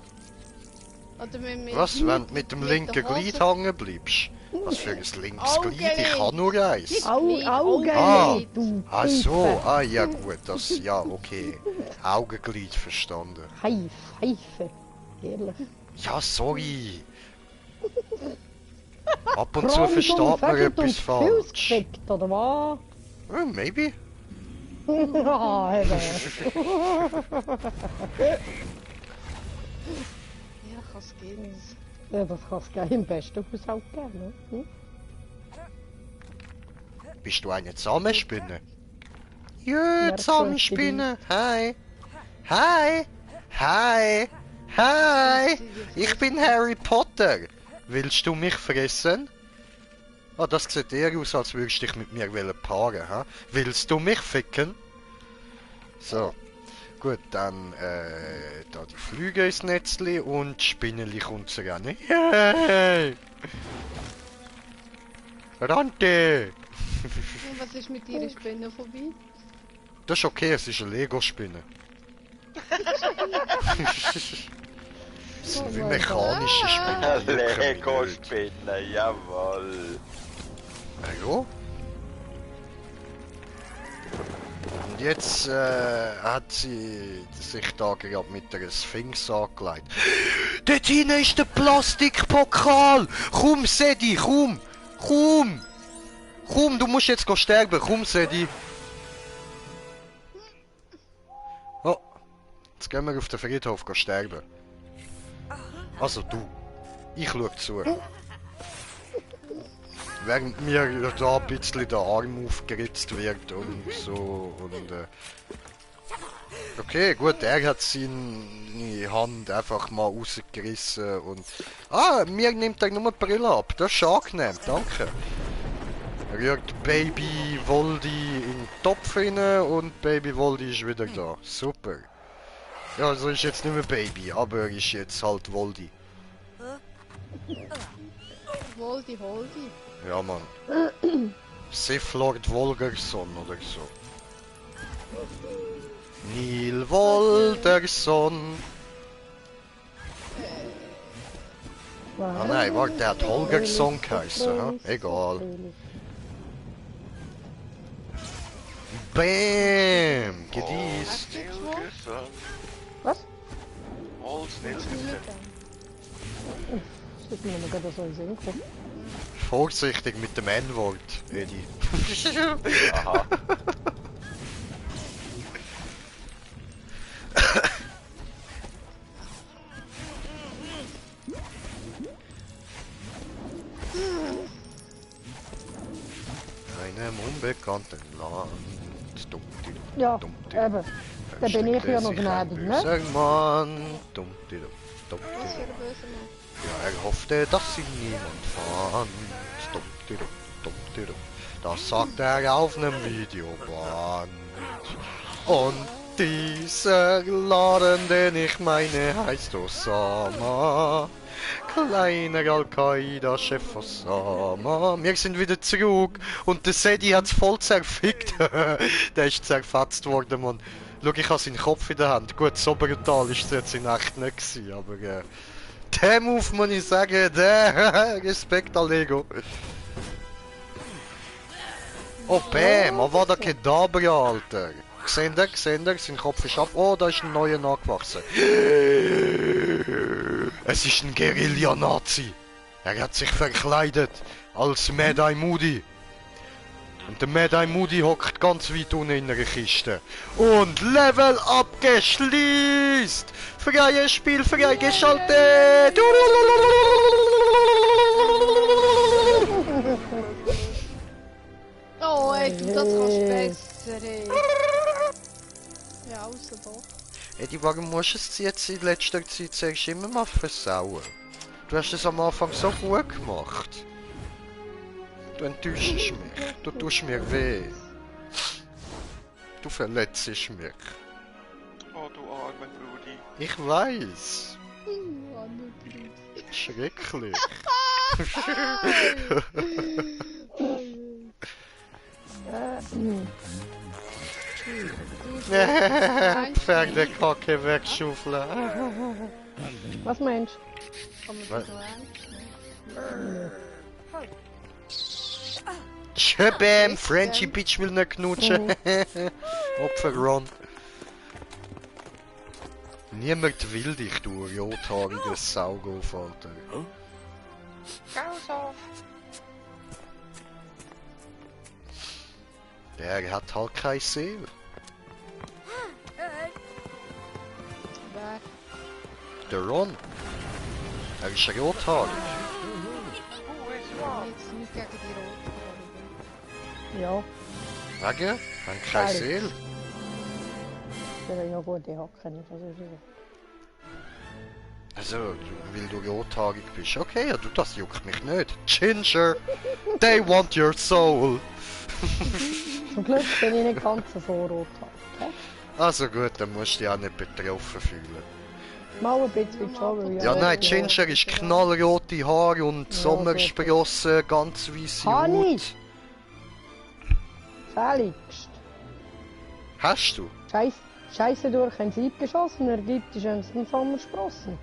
Oder mit, Was, wenn du mit dem linken der Hose- Glied hängen bleibst? Was für ein linkes Glied? Ich Augenlid. kann nur eins. Mit Augenlid, Ah. du Ach so, Pfeife. ah ja gut, das, ja okay. Augenglied verstanden. Pfeife. Ehrlich. Ja, sorry. Ab und zu versteht man etwas falsch. Gekriegt, oder was? Maybe. Ah, eben. Ja, kann es gehen. Ja, das kann es geben, im besten Haushalt geben. Ne? Hm? Bist du eine Samenspinne? Jö, Wer Samenspinne. Hi. Hi. Hi. Hi. Ich bin Harry Potter. Willst du mich fressen? Ah, das sieht eher aus, als würdest du dich mit mir paaren, ha? Willst du mich ficken? So. Gut, dann, da die Flüge ins Netzli und Spinneli kommt zu rennen. Yay! Rante! Und was ist mit ihrer Spinne vorbei? Das ist okay, es ist eine Lego-Spinne. Das sind wie Oh mein mechanische Spinnen. Lego-Spinne, jawohl. Ja. Und jetzt hat sie sich da gerade mit der Sphinx angelegt. Dort hinten ist der Plastikpokal! Komm, Sedi, komm! Komm! Komm, du musst jetzt sterben. Komm, Sedi. Oh, jetzt gehen wir auf den Friedhof sterben. Also du. Ich schau zu. Während mir da ein bisschen der Arm aufgeritzt wird und so und okay, gut, er hat seine Hand einfach mal rausgerissen und mir nimmt er nur die Brille ab, das ist angenehm, danke. Er rührt Baby Voldy in den Topf rein und Baby Voldy ist wieder da, super. Ja, also ist jetzt nicht mehr Baby, aber er ist jetzt halt Voldy. Holdi. Ja, Mann. Sith Lord Volgerson oder so. Neil Volgerson. Ah nein, warte, der hat Holgersson geheißen, ha? Egal. Bam! Gedießt. Was? Holznitzel. Das ist mir noch gerade so in den Sinn gekommen. Vorsichtig mit dem N-Wort, Eddie. Aha. Einem unbekannten Land. Ja, eben. Da bin ich ja noch gnädig, ne? Böser Mann. Was für ein böser Mann. Ja, er hoffte, dass ihn niemand fand. Das sagt er auf einem Videoband. Und dieser Laden, den ich meine, heißt Osama. Kleiner Al-Qaida-Chef Osama. Wir sind wieder zurück und der Sedi hat's voll zerfickt. Der ist zerfetzt worden, Mann. Schau, ich habe seinen Kopf in der Hand. Gut, so brutal ist es jetzt in echt nicht gewesen, aber der Move, muss ich sagen, der Respekt an Lego. Oh, bam, Avada Kedavra, Alter. Seht ihr, sein Kopf ist ab. Oh, da ist ein neuer nachgewachsen. Es ist ein Guerilla-Nazi. Er hat sich verkleidet als Mad-Eye Moody. Und der Mad-Eye Moody hockt ganz weit unten in einer Kiste. Und Level abgeschließt! Freies Spiel freigeschaltet! Oh, ey, du, das kannst du besser, ey. Ja, außer doch. Eddie, warum musst du es jetzt in letzter Zeit zuerst immer mal versauen? Du hast es am Anfang so gut gemacht. Du enttäuschst mich. Du tust mir weh. Du verletzt mich. Oh, du armer Brudi. Ich weiß. Oh, nicht Schrecklich. Pferdekacke wegschaufeln. Was meinst Kann man Was? das so ernst Tschöbäm, Frenchy Bitch will nicht knutschen. Opfer Ron. Niemand will dich, du rothaariges Saugolf, Alter. Der hat halt keine Seele. der Ron. Er ist rothaarig. Jetzt nicht gegen die Rothaarigen. Ja, Wegen? Haben keine Ehrlich? Seele. der hat ja gute Hacken. Das ist so. Also, weil du rothaarig bist. Okay, ja, du, das juckt mich nicht. Ginger, they want your soul. Zum Glück bin ich nicht ganz so rot. Okay? Also gut, dann musst du dich auch nicht betroffen fühlen. Mal ein bisschen schon, weil Ja, nein, Ginger ist knallrote Haare und Ja, Sommersprossen, ganz weisse Hani! Haut. Fälligst. Hast du? Scheiße durch ein Sieb geschossen, ergibt die schönsten Sommersprossen.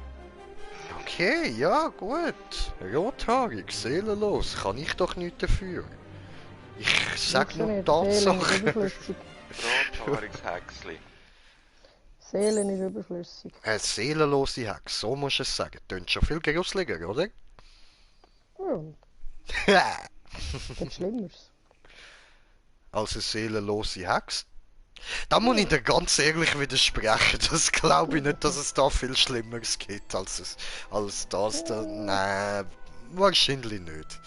Okay, ja, gut. Rothaarig, seelenlos, kann ich doch nichts dafür. Ich sag nur Seelen Tatsachen. ist überflüssig. Rothaariges Häcksli. Seelen ist überflüssig. Eine seelenlose Hex, so musst du es sagen. Tönt schon viel gruseliger, oder? Ja, gibt Schlimmeres. Als eine seelenlose Hex. Da muss ich dir ganz ehrlich widersprechen. Das glaube ich nicht, dass es da viel Schlimmeres gibt als das da. Nein, wahrscheinlich nicht.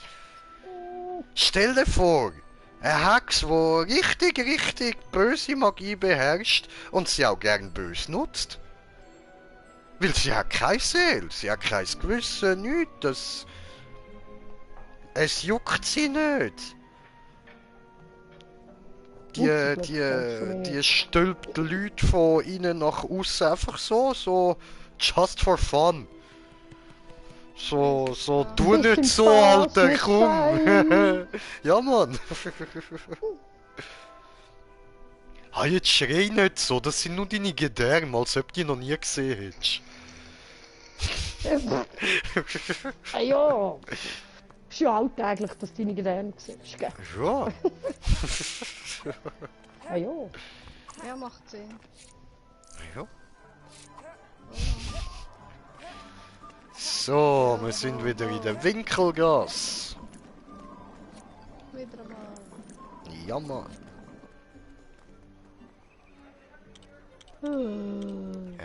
Stell dir vor, eine Hex, die richtig böse Magie beherrscht und sie auch gern böse nutzt. Weil sie hat keine Seele, sie hat kein Gewissen, nichts. Es juckt sie nicht. Die stülpt Leute von innen nach außen einfach so, just for fun. So, tu nicht Bisschen so, Spaß Alter, muss komm. sein. Ja, Mann. Ah, jetzt schrei nicht so, das sind nur deine Gedärme, als ob du die noch nie gesehen hättest. Ah ja. Ist ja alltäglich, dass du deine Gedärme siehst, gell? Ja. Ah ja. Ja, macht Sinn. Ja. So, wir sind wieder in der Winkelgasse. Wieder einmal. Ja, Mann.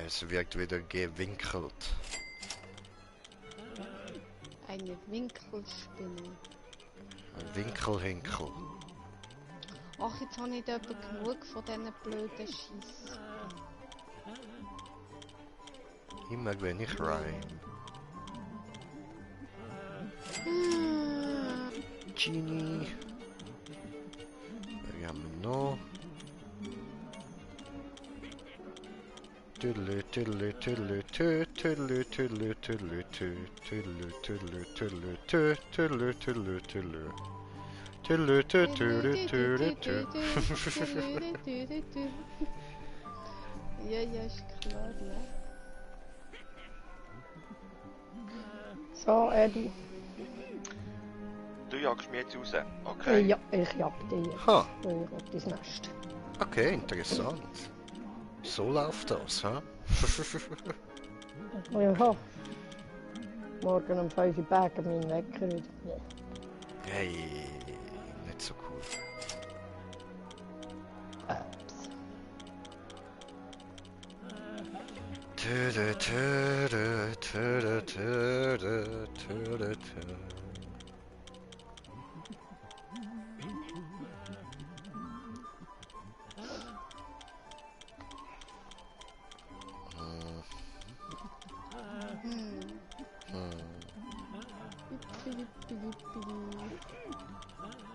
Es wird wieder gewinkelt. Eine Winkelspinne. Winkelhinkel. Ach, jetzt habe ich nicht etwa genug von diesen blöden Scheiss. Immer wenn ich rein. Genie. Wir haben noch. Tüdele, tüdele, tüdele, tü, tüdele, tüdele, tüdele, tü, tüdele, tüdele, tüdele, tü, tüdele, tüdele, tüdele. Tüdele, tü, tüdele, tüdele, tü. Ja, ist klar, ne? So, Eddie. Du jagst mich jetzt raus, okay? Ja, ich jag dich jetzt. Ha, Ich will ins Nest. okay, interessant. So läuft das, ha? Oh ja. Morgen um 5 Uhr backen meinen Wecker wieder. Ja. Hey, nicht so cool. Töde, töde, töde, töde, töde, töde.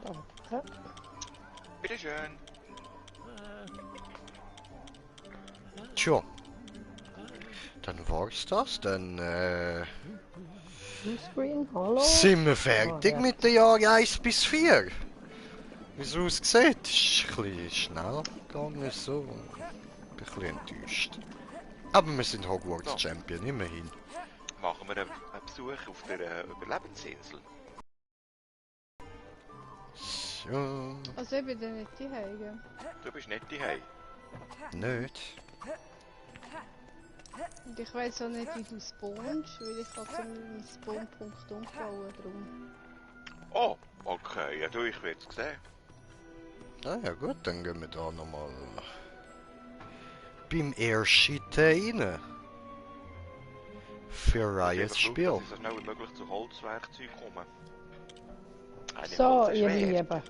Danke. Bitteschön. Tja. Dann war's das, dann Screen, hallo. sind wir fertig ja. mit den Jahren 1 bis 4. Wie es aussieht, ist ein bisschen schnell gegangen, so. Ich bin ein bisschen enttäuscht. Aber wir sind Hogwarts Ja. Champion, immerhin. Machen wir einen Besuch auf der Überlebensinsel. So, Also ich bin dann nicht die Heige. Du bist nicht daheim. nicht. Und ich weiß auch nicht, wie du spawnst, weil ich habe so einen Spawnpunkt umgebaut drum. Oh, okay, ja du, ich will es sehen. Ah ja gut, dann gehen wir da nochmal beim Airshit rein. für ein Ich muss einfach Spiel. schauen, dass ich so schnell wie möglich zu Holzwerkzeug komme. Eine So, Holz ist ihr schwer. Lieben,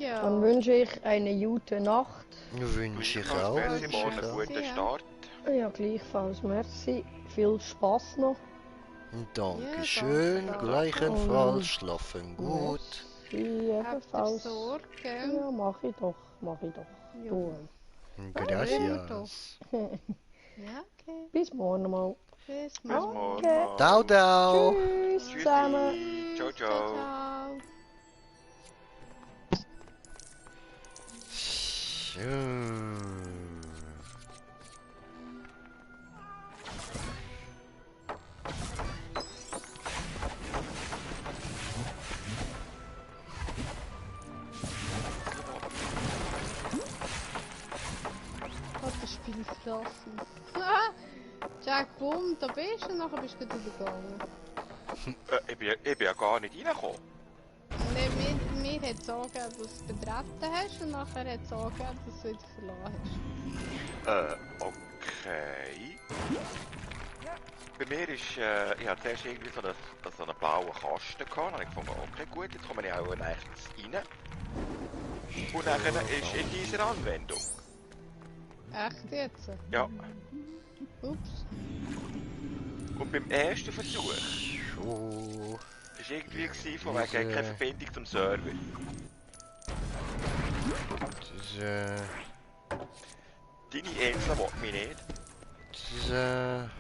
Ja. dann wünsche ich eine gute Nacht. Wünsche ich Gleichfalls, auch. merci, wünsche morgen ich einen auch. guten Ja. Start. Ja, gleichfalls, merci. Viel Spaß noch. Dankeschön, danke. gleichenfalls. Schlafen gut. Merci, Habt ihr ebenfalls. Sorge? Ja, mach ich doch, mach ich doch. Ja. Du. Gracias. Ja, okay. Bis morgen mal. Bis Bis morgen. morgen. Okay. mal. Ciao, ciao. Tschüss Tschüssi. zusammen. Ciao, Ciao, ciao. ciao. Schön. Hat das Spiel verlassen. Jack, bumm, da bist du und nachher bist du wieder gegangen. Ich bin ja gar nicht reingekommen. Nein, mir hat es angegeben, dass du es betreten hast und nachher hat es angegeben, dass du es wieder verlassen hast. Okay. Bei mir ist, ich hatte zuerst irgendwie so einen blauen Kasten gehabt. Dann habe ich gefunden, okay gut, jetzt komme ich auch nächstes rein. Und dann ist in dieser Anwendung. Echt jetzt? Ja. Ups. Und beim ersten Versuch So. war irgendwie gewesen, von wegen keine Verbindung zum Server. Diese. Deine Insel will mich nicht. Diese.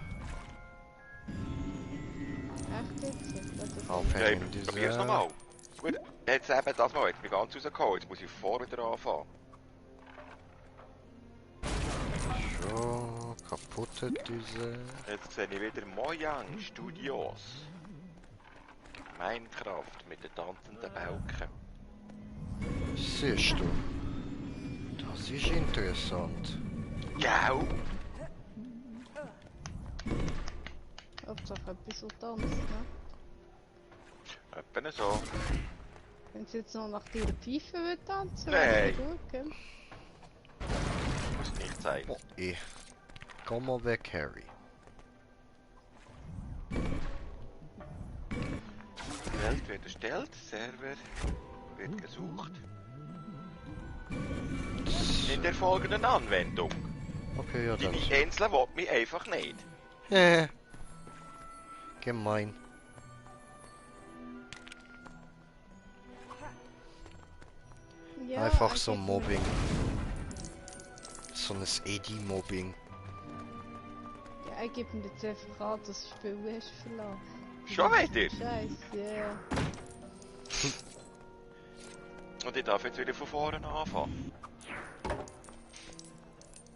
Echt jetzt? Das ist Aufhängen. Ja, ich probier's nochmal. Gut, jetzt eben das mal, jetzt bin ich ganz rausgekommen, jetzt muss ich vorne wieder anfangen. So. Kaputte Düse. Jetzt sehe ich wieder Mojang Studios. Minecraft mit den tanzenden Balken. Siehst du? Das ist interessant. Gau! Hauptsache etwas so tanzt, ne? Etwa so. Wenn sie jetzt noch nach ihrer Pfeife will tanzen, Nein. wäre gut, gell? Muss nicht sein. Oh, komm mal weg, Harry. Die Welt wird erstellt, Server wird gesucht. In der folgenden Anwendung. Okay, ja, dann. Deine Insel will mich einfach nicht. Gemein. Ja, Einfach so eigentlich Mobbing. So ein Eddie-Mobbing. Ja, ich gebe mir jetzt einfach an, dass du das Spiel hast verlassen. Schon wieder? Scheiße, ja. Und ich darf jetzt wieder von vorne anfangen.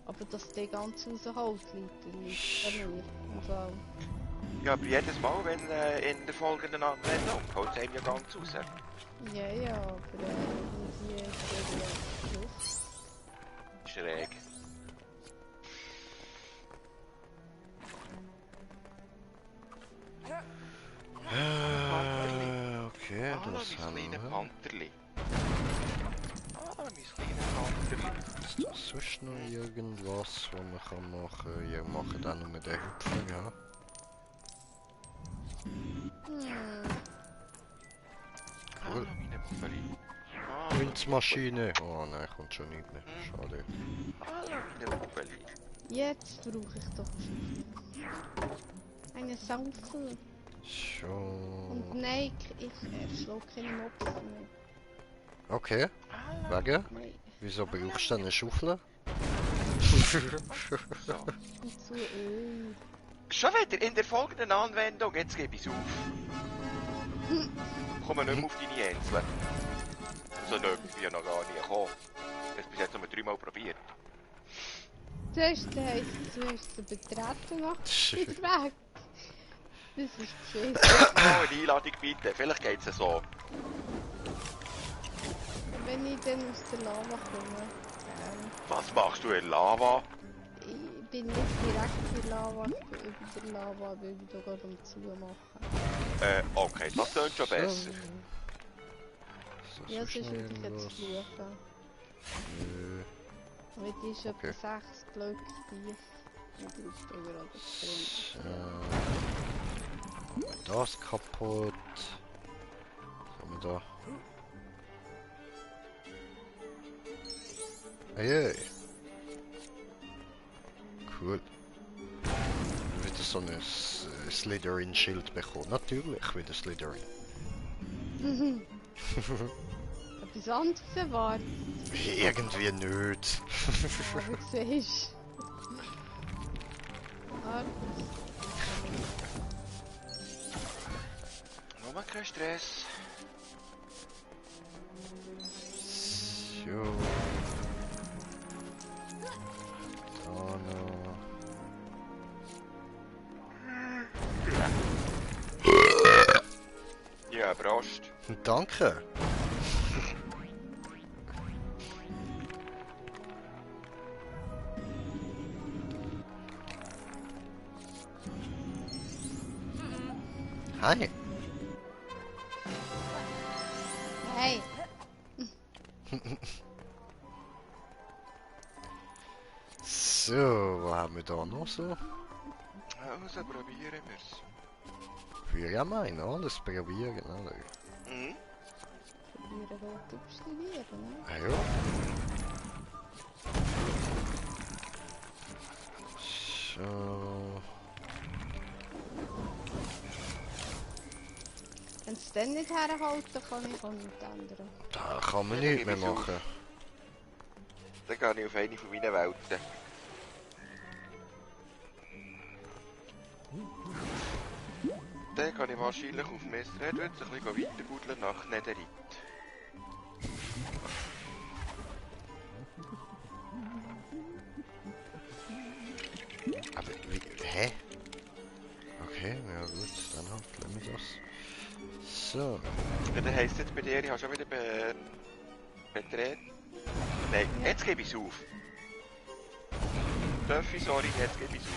Aber dass der ganz rausholt, liegt an mir. Im Fall. Ja, aber jedes Mal, wenn in der folgenden Anwendung holt es einem ja ganz raus. Ja, aber irgendwie ist der Schluss. Schräg. Okay, das haben mein kleines wir. Panterli. Mein kleines Panterli. Ist da sonst noch irgendwas, was man kann machen? Ja, machen dann nur den Hüpfen, ja. Cool. Meine Buffeli. Münzmaschine. Oh nein, kommt schon nicht mehr. Schade. Hallo, meine Buffeli. Jetzt brauche ich doch eine Schaufel. So. Und nein, ich schlage keine Mobs mehr. Okay. Wegen? Nein, Wieso brauchst du denn eine Schaufel? und zu Öl. Schon wieder in der folgenden Anwendung, jetzt gebe ich es auf. Komme nicht mehr auf deine Insel. So irgendwie noch gar nie gekommen. Ich habe es bis jetzt noch 3-mal probiert. Zuerst heisst es, du hast sie betreten, nachher wieder weg. Das ist beschissen. Oh, eine Einladung bitte, vielleicht geht es so. Wenn ich dann aus der Lava komme. Was machst du in Lava? Ich bin nicht direkt in der Lava, ich bin über der Lava, weil ich da gerade um zu machen. Okay, das klingt schon besser. Ja, sonst würde ich jetzt fluchen. Nö. Weil die ist Okay. etwa 6 Blöcke tief. Das kaputt. Was haben wir da? Hey. Cool. Wieder so ein Slytherin-Schild bekommen. Natürlich wieder Slytherin. Etwas anderes erwartet. Irgendwie nicht. Aber siehst du. Nur kein Stress. So. Da noch. Ja, Prost. Danke. Hi. Hey, So, was haben wir da noch so? Also probieren wir's. Würde ja meinen, alles probieren, oder? Mhm. probieren rot observieren, ne? Ah ja. So. Wenn es dann nicht herhalten kann ich auch nichts ändern. Da kann man Ja, dann nichts mehr gebe ich's machen. Dann gehe ich auf eine von meinen Welten. Dann kann ich wahrscheinlich auf Mr. Edwards ein bisschen weiter buddeln nach Netherite. Aber wie, hä? Okay, ja gut, dann halt, lassen wir das. So. Ja, dann heisst es jetzt bei dir, ich habe schon wieder betreten. Nein, jetzt gebe ich es auf. Duffy, sorry, jetzt gebe ich es auf.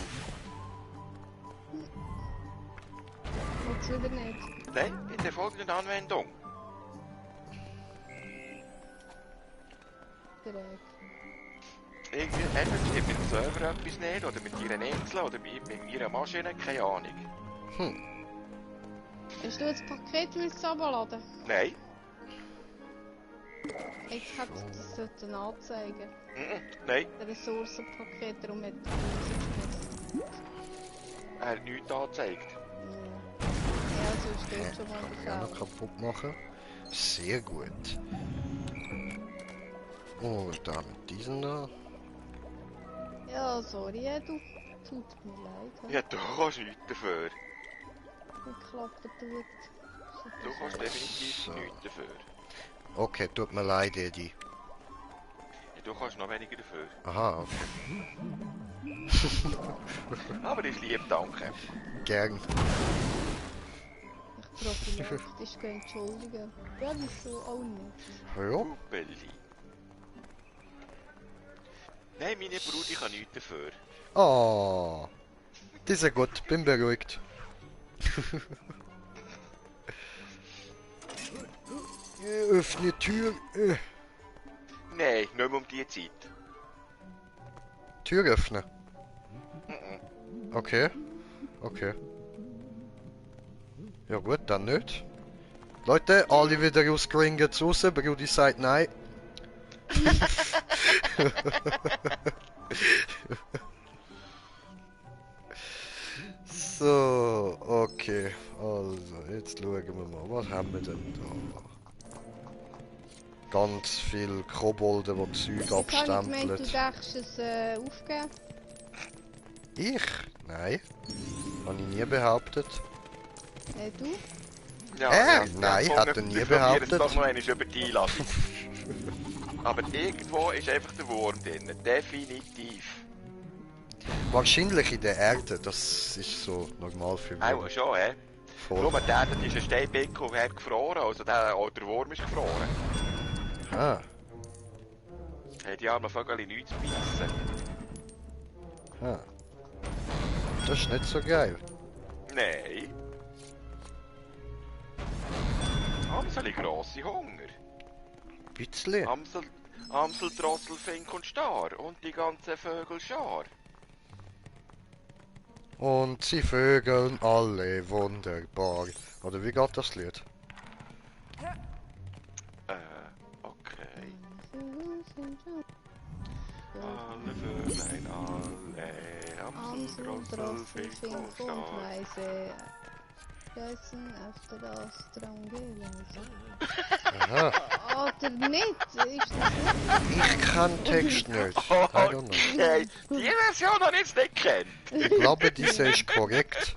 Willst du wieder nicht? Nein, in der folgenden Anwendung. Direkt. Irgendwie, entweder stimmt mit dem Server etwas nicht, oder mit ihren Inseln, oder mit ihrer Maschine, keine Ahnung. Hast du jetzt das Paket runterladen? Nein. Ich hätte das sollten anzeigen. Nein, Das Ressourcenpaket, darum hat er rausgeschmissen. er hat nichts angezeigt. Ja, so steht schon mal Kann ich der auch noch Fall. kaputt machen. Sehr gut. Oh, da mit diesen da. Ja, sorry, du. Tut mir leid. Ja, du kannst nichts dafür. Geklappt tut. Du kannst definitiv So. nichts dafür. Okay, tut mir leid, Eddie. Ja, du kannst noch weniger dafür. Aha, okay. Aber ich liebe, danke. Gern. Ich prophylaktisch entschuldigen. Ja, wieso auch nicht. Ja, Huppeli. Nein, meine Brut, ich kann nichts dafür. oh. Das ist gut, bin beruhigt. Öffne Tür. Nein, nicht mehr um die Zeit. Tür öffnen. Okay. Okay. Ja gut, dann nicht. Leute, alle wieder aus Gringotts raus. Brudi sagt nein. So, okay. Also, jetzt schauen wir mal. Was haben wir denn da? Ganz viel Kobolde, die Zeug Jetzt habe ich gemeint, du abstempeln. darfst es aufgeben. Ich? Nein. Habe ich nie behauptet. Du? Ja, Nein, komm, hat er wir nie probieren behauptet. es doch noch einmal über die Einladung. Aber irgendwo ist einfach der Wurm drin. Definitiv. Wahrscheinlich in der Erde, das ist so normal für Auch mich. schon, hä? Voll. Nur der, das ist ein Steinbeckel, der hat gefroren. Also der Wurm ist gefroren. Ah, Hat die armen Vögel nichts zu beißen. ah. Das ist nicht so geil. Nein. Amsel grosse Hunger. Bisschen. Amsel, Drossel, Fink und Star und die ganze Vögelschar. Und sie vögeln alle wunderbar. Oder wie geht das Lied? Okay. Alle Vöglein, alle Amsel, Drossel, Fink und Star. leise. Geißen auf der Astrangeleise. Aha. Oder nicht? Ist das Ich kann Text nicht. I don't know. Okay, die Version habe ich jetzt nicht gekannt. Ich glaube, diese ist korrekt.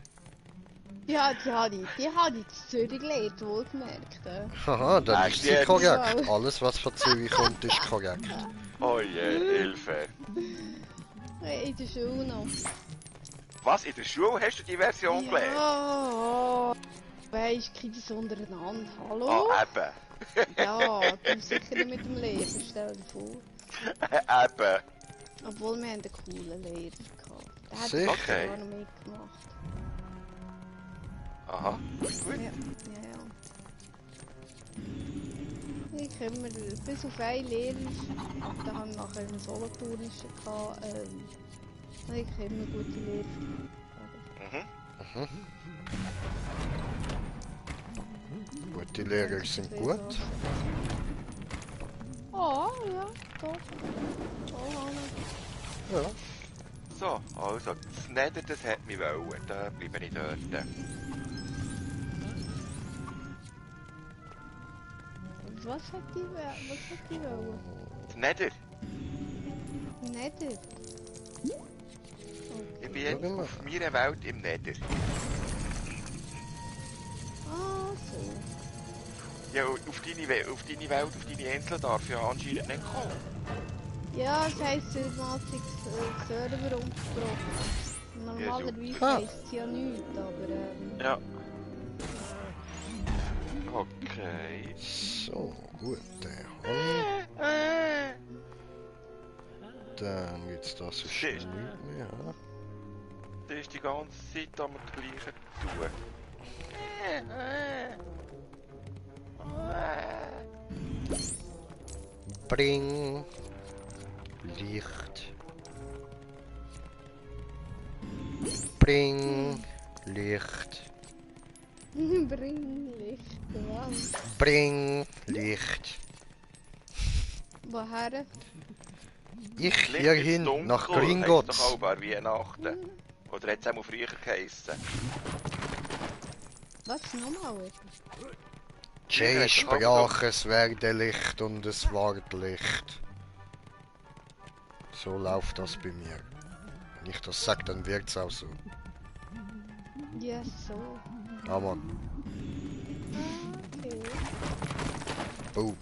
Ja, die habe ich in Zürich gelernt, wohlgemerkt. Haha, dann ist Echt sie jetzt? korrekt. Alles, was von Zürich kommt, ist korrekt. Oh je, Hilfe. In der Schule noch. Was, in der Schule hast du die Version gelernt? Ja, weisst, Kinder untereinander. Hallo? Ah, eben. Ja, du sicher nicht mit dem Lehrer, stell dir vor. Eben. Obwohl wir einen coolen Lehrer gehabt. Der hat Sicher? das Okay. gar noch mitgemacht. Aha, gut. Ja. Ich kenne mir bis auf einen Lehrer, da haben wir nachher einen Solothurnischen gehabt, ich kenne mir gute Lehrer. Mhm. Gute Lehrer sind gut. Ah, ja, doch. Oh, Hanna. Ja. So, also, das Nether, das hat mich wollen. Da bleibe ich dort. Was hat die wollen? Das Nether? Nicht. Ich bin jetzt Schau mal. auf meiner Welt im Nether. Ah, so. Ja, und auf deine Welt, auf deine Insel darf ja anscheinend nicht kommen. Ja, es heisst Systematik Server umgebrochen. Normalerweise Ah. heisst es ja nichts, aber Ja. Okay. So, gut, der Honig. Dann gibt's das sonst Shit. nicht mehr. Das ist die ganze Zeit am gleichen tun. Bring Licht. Bring Licht. bring Licht. Wow. Bring Licht. Woher? Ich Licht hierhin ins Dunkel, nach heisst Gringotts. doch auch bei Weihnachten. Oder hat es auch früher geheissen? Was? Nochmal? Jay sprach, es werde Licht und es ward Licht. So läuft das bei mir. Wenn ich das sag, dann wirkt's auch so. Ja, so. Ja, Mann. Okay. Boom.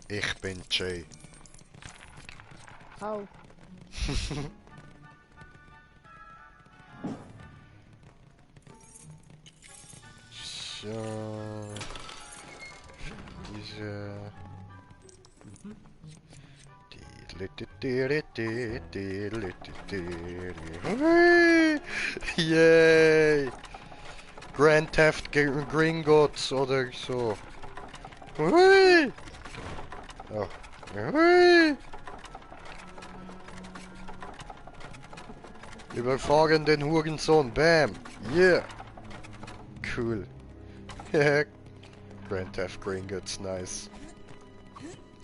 Ich bin Jay. Au. So. Diese. Yay! Grand Theft Gringotts oder so. Hui! Oh. Hui! Überfahren den Hurensohn. Bam! Yeah! Cool. Grand Theft Gringotts, nice.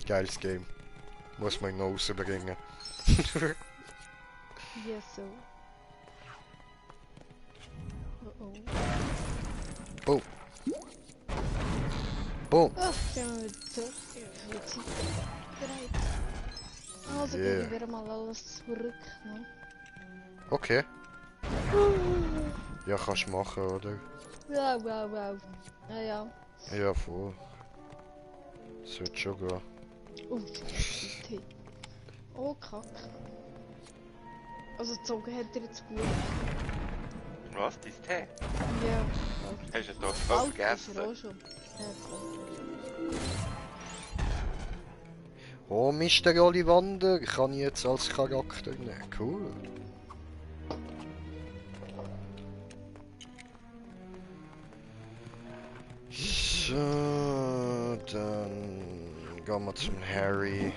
Geiles Game. Muss man noch rausbringen. Ja, so. Oh. Boom. Boom. Ach, gehen wir wieder zurück. Für die Zeit bereit. Also Yeah. gebe ich wieder mal alles zurück. Ne? Okay. Ja, kannst machen, oder? Wow, wow, wow. Ja, ja. Ja, voll. Das wird schon gehen. Oh, Tee. Oh, Kacke. Also gezogen hat er jetzt gut. Was? Dein Tee? Ja. Hast du das Alt voll ist er vergessen? auch schon. Ja, komm. Oh, Mr. Ollivander, kann ich jetzt als Charakter nehmen. Cool. So, dann gehen wir zum Harry.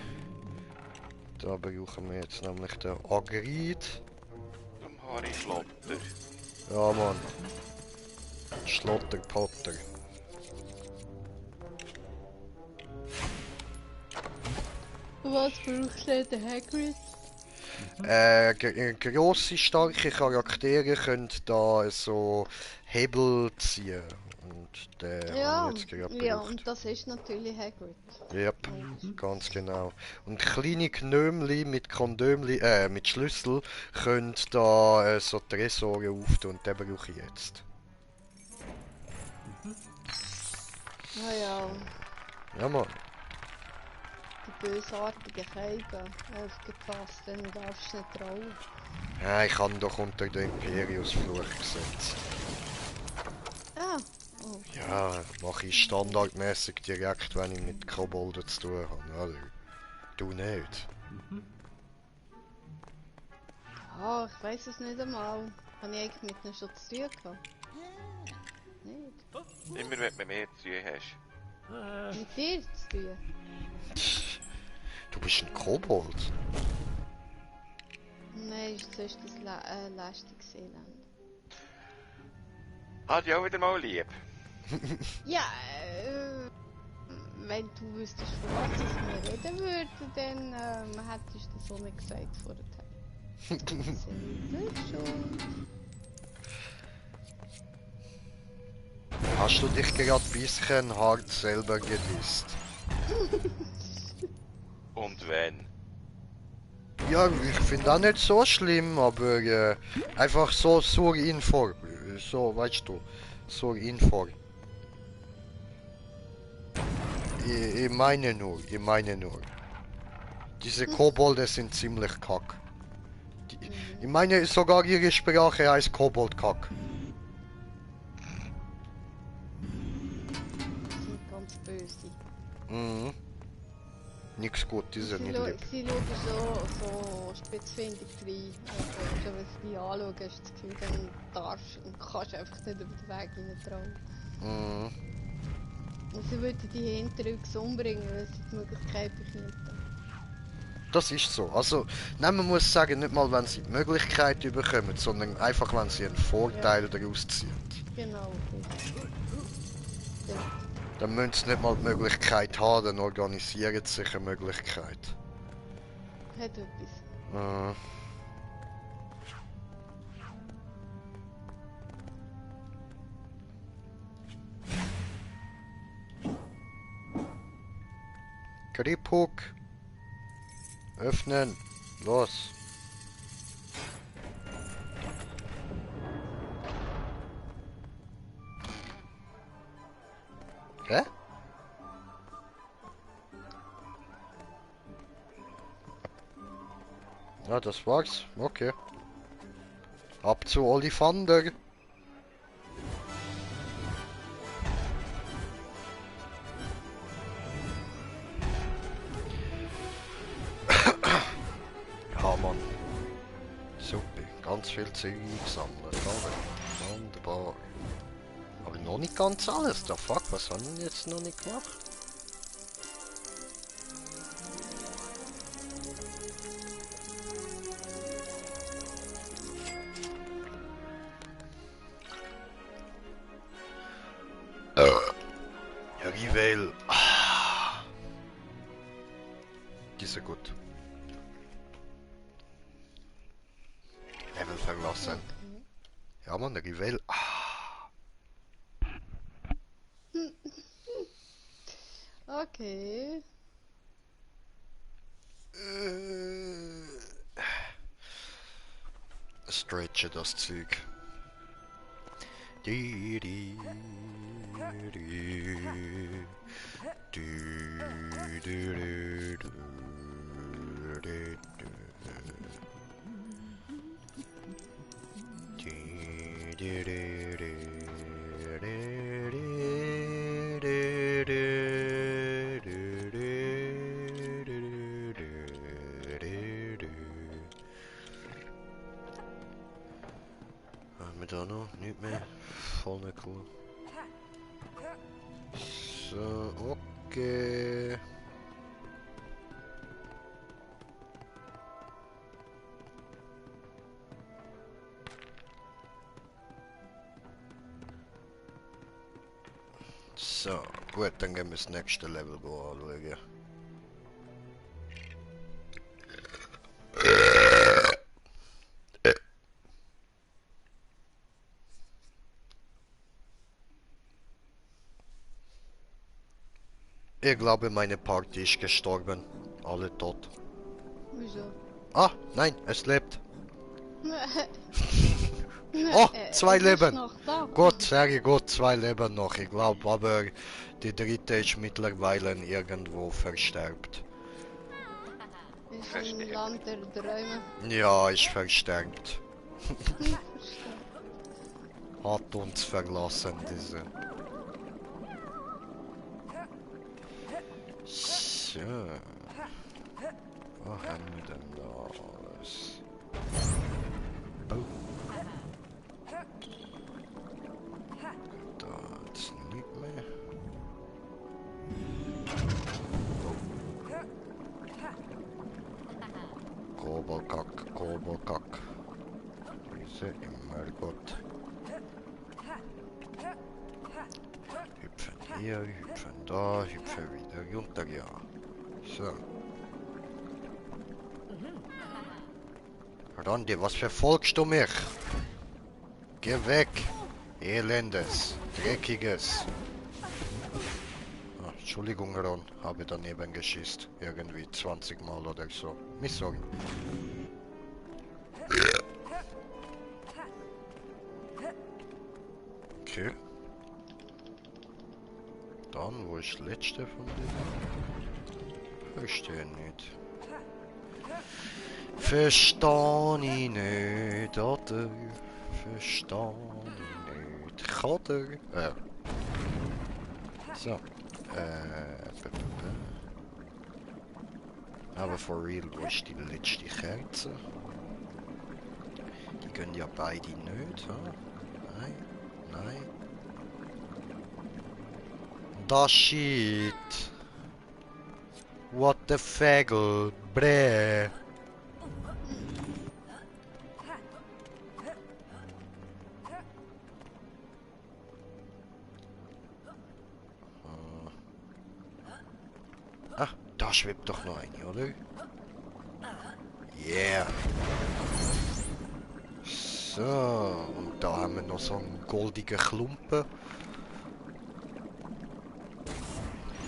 Da brauchen wir jetzt nämlich den Agrid. Zum Harry Schlotter. Ja, Mann. Schlotterpotter. Was brauchst du denn, Hagrid? Grosse, starke Charaktere können da so Hebel ziehen. Und den habe Ja, ich jetzt gerade ja, gebraucht. und das ist natürlich Hagrid. Yep, Logisch. ganz genau. Und kleine Gnömli mit Kondömli, mit Schlüssel können da so Tresore auftun und den brauche ich jetzt. Ah ja, Ja, Mann. die bösartigen Käuber aufgepasst, denen darfst du nicht trauen. Ja, ich habe doch unter den Imperius-Fluch gesetzt. Ah, oh. Ja, mache ich standardmäßig direkt, wenn ich mit Kobolden zu tun habe, oder? Du nicht. Ah, ich weiß es nicht einmal. Habe ich eigentlich mit ihnen schon zu tun gehabt? Nicht? Immer wenn du mehr zu tun hast. Mit dir zu tun? Du bist ein Kobold. Nein, ist zuerst das lästiges Elend. Hat ja auch wieder mal lieb. Ja, wenn du wüsstest, von was wir reden würden, dann hättest du das so nicht gesagt vorher. Selber schon. Hast du dich gerade ein bisschen hart selber gedisst? Und wenn? Ja, ich finde auch nicht so schlimm, aber einfach so zur Info. So, weißt du, zur Info. Ich meine nur, ich meine nur. Diese Kobolde sind ziemlich kack. Ich meine, sogar ihre Sprache heißt Koboldkack. Die sind ganz böse. Mhm. Nix gut, die sind Sie, nicht lieb. sie schauen so spitzfindig rein. Also, schon wenn sie dich anschauen, hast du das Gefühl, dann darfst und kannst einfach nicht über den Weg hineintrauen. Mhm. Und sie würden die hinterrücks umbringen, wenn sie die Möglichkeit bekämen. Das ist so. Also, nein, man muss sagen, nicht mal wenn sie die Möglichkeit überkommen, sondern einfach wenn sie einen Vorteil daraus ziehen. Genau, richtig. Stimmt. Dann müssen sie nicht mal die Möglichkeit haben, dann organisieren sie sich eine Möglichkeit. Hat etwas. Mhm. Griphook. Öffnen. Los. Hä? Ja, das war's. Okay. Ab zu Ollivander. Ja, Mann. Super. Ganz viel Zeug gesammelt, oder? Wunderbar. Aber noch nicht ganz alles. Da fuck, was haben wir jetzt noch nicht gemacht? Ja, Rivel. Ah. Die ist ja gut. Level verlassen. Okay. Ja, Mann, Rivel. Ah. Okay. Stretche das Zeug. Di, di, di, di, di, di, di, di, di, di, di, Haben wir da noch? Nicht mehr? Voll nicht cool. So, okay. So, gut, dann gehen wir das nächste Level anschauen. Ich glaube, meine Party ist gestorben. Alle tot. Wieso? Ah, nein, es lebt. Oh, zwei es ist Leben. noch da. Gut, sehr gut, zwei Leben noch. Ich glaube aber, die dritte ist mittlerweile irgendwo versterbt. Ist im Land der Träume. Ja, ist versterbt. Hat uns verlassen, diese. So. Was haben wir denn da alles? Oh. Da hat's nicht mehr. Kobolkack, Kobolkack. Diese immer gut. Hüpfen hier, hüpfen da, hüpfen wieder runter, ja. So. Randi, was verfolgst du mich? Geh weg! Elendes, dreckiges. Ah, Entschuldigung, Ron, habe daneben geschießt. Irgendwie 20 Mal oder so. Sorry. Okay. Dann, wo ist das letzte von denen? Verstehe nicht. Verstehe ich nicht, oder? Verstehe ich nicht. Oder? So. Aber for real, wo ist die letzte Kerze? Die gehen ja beide nicht, ha? Nein, nein. Das shit. What the fagel, bräh. Ah, da schwebt doch noch eine, oder? Yeah. So, und da haben wir noch so einen goldigen Klumpen.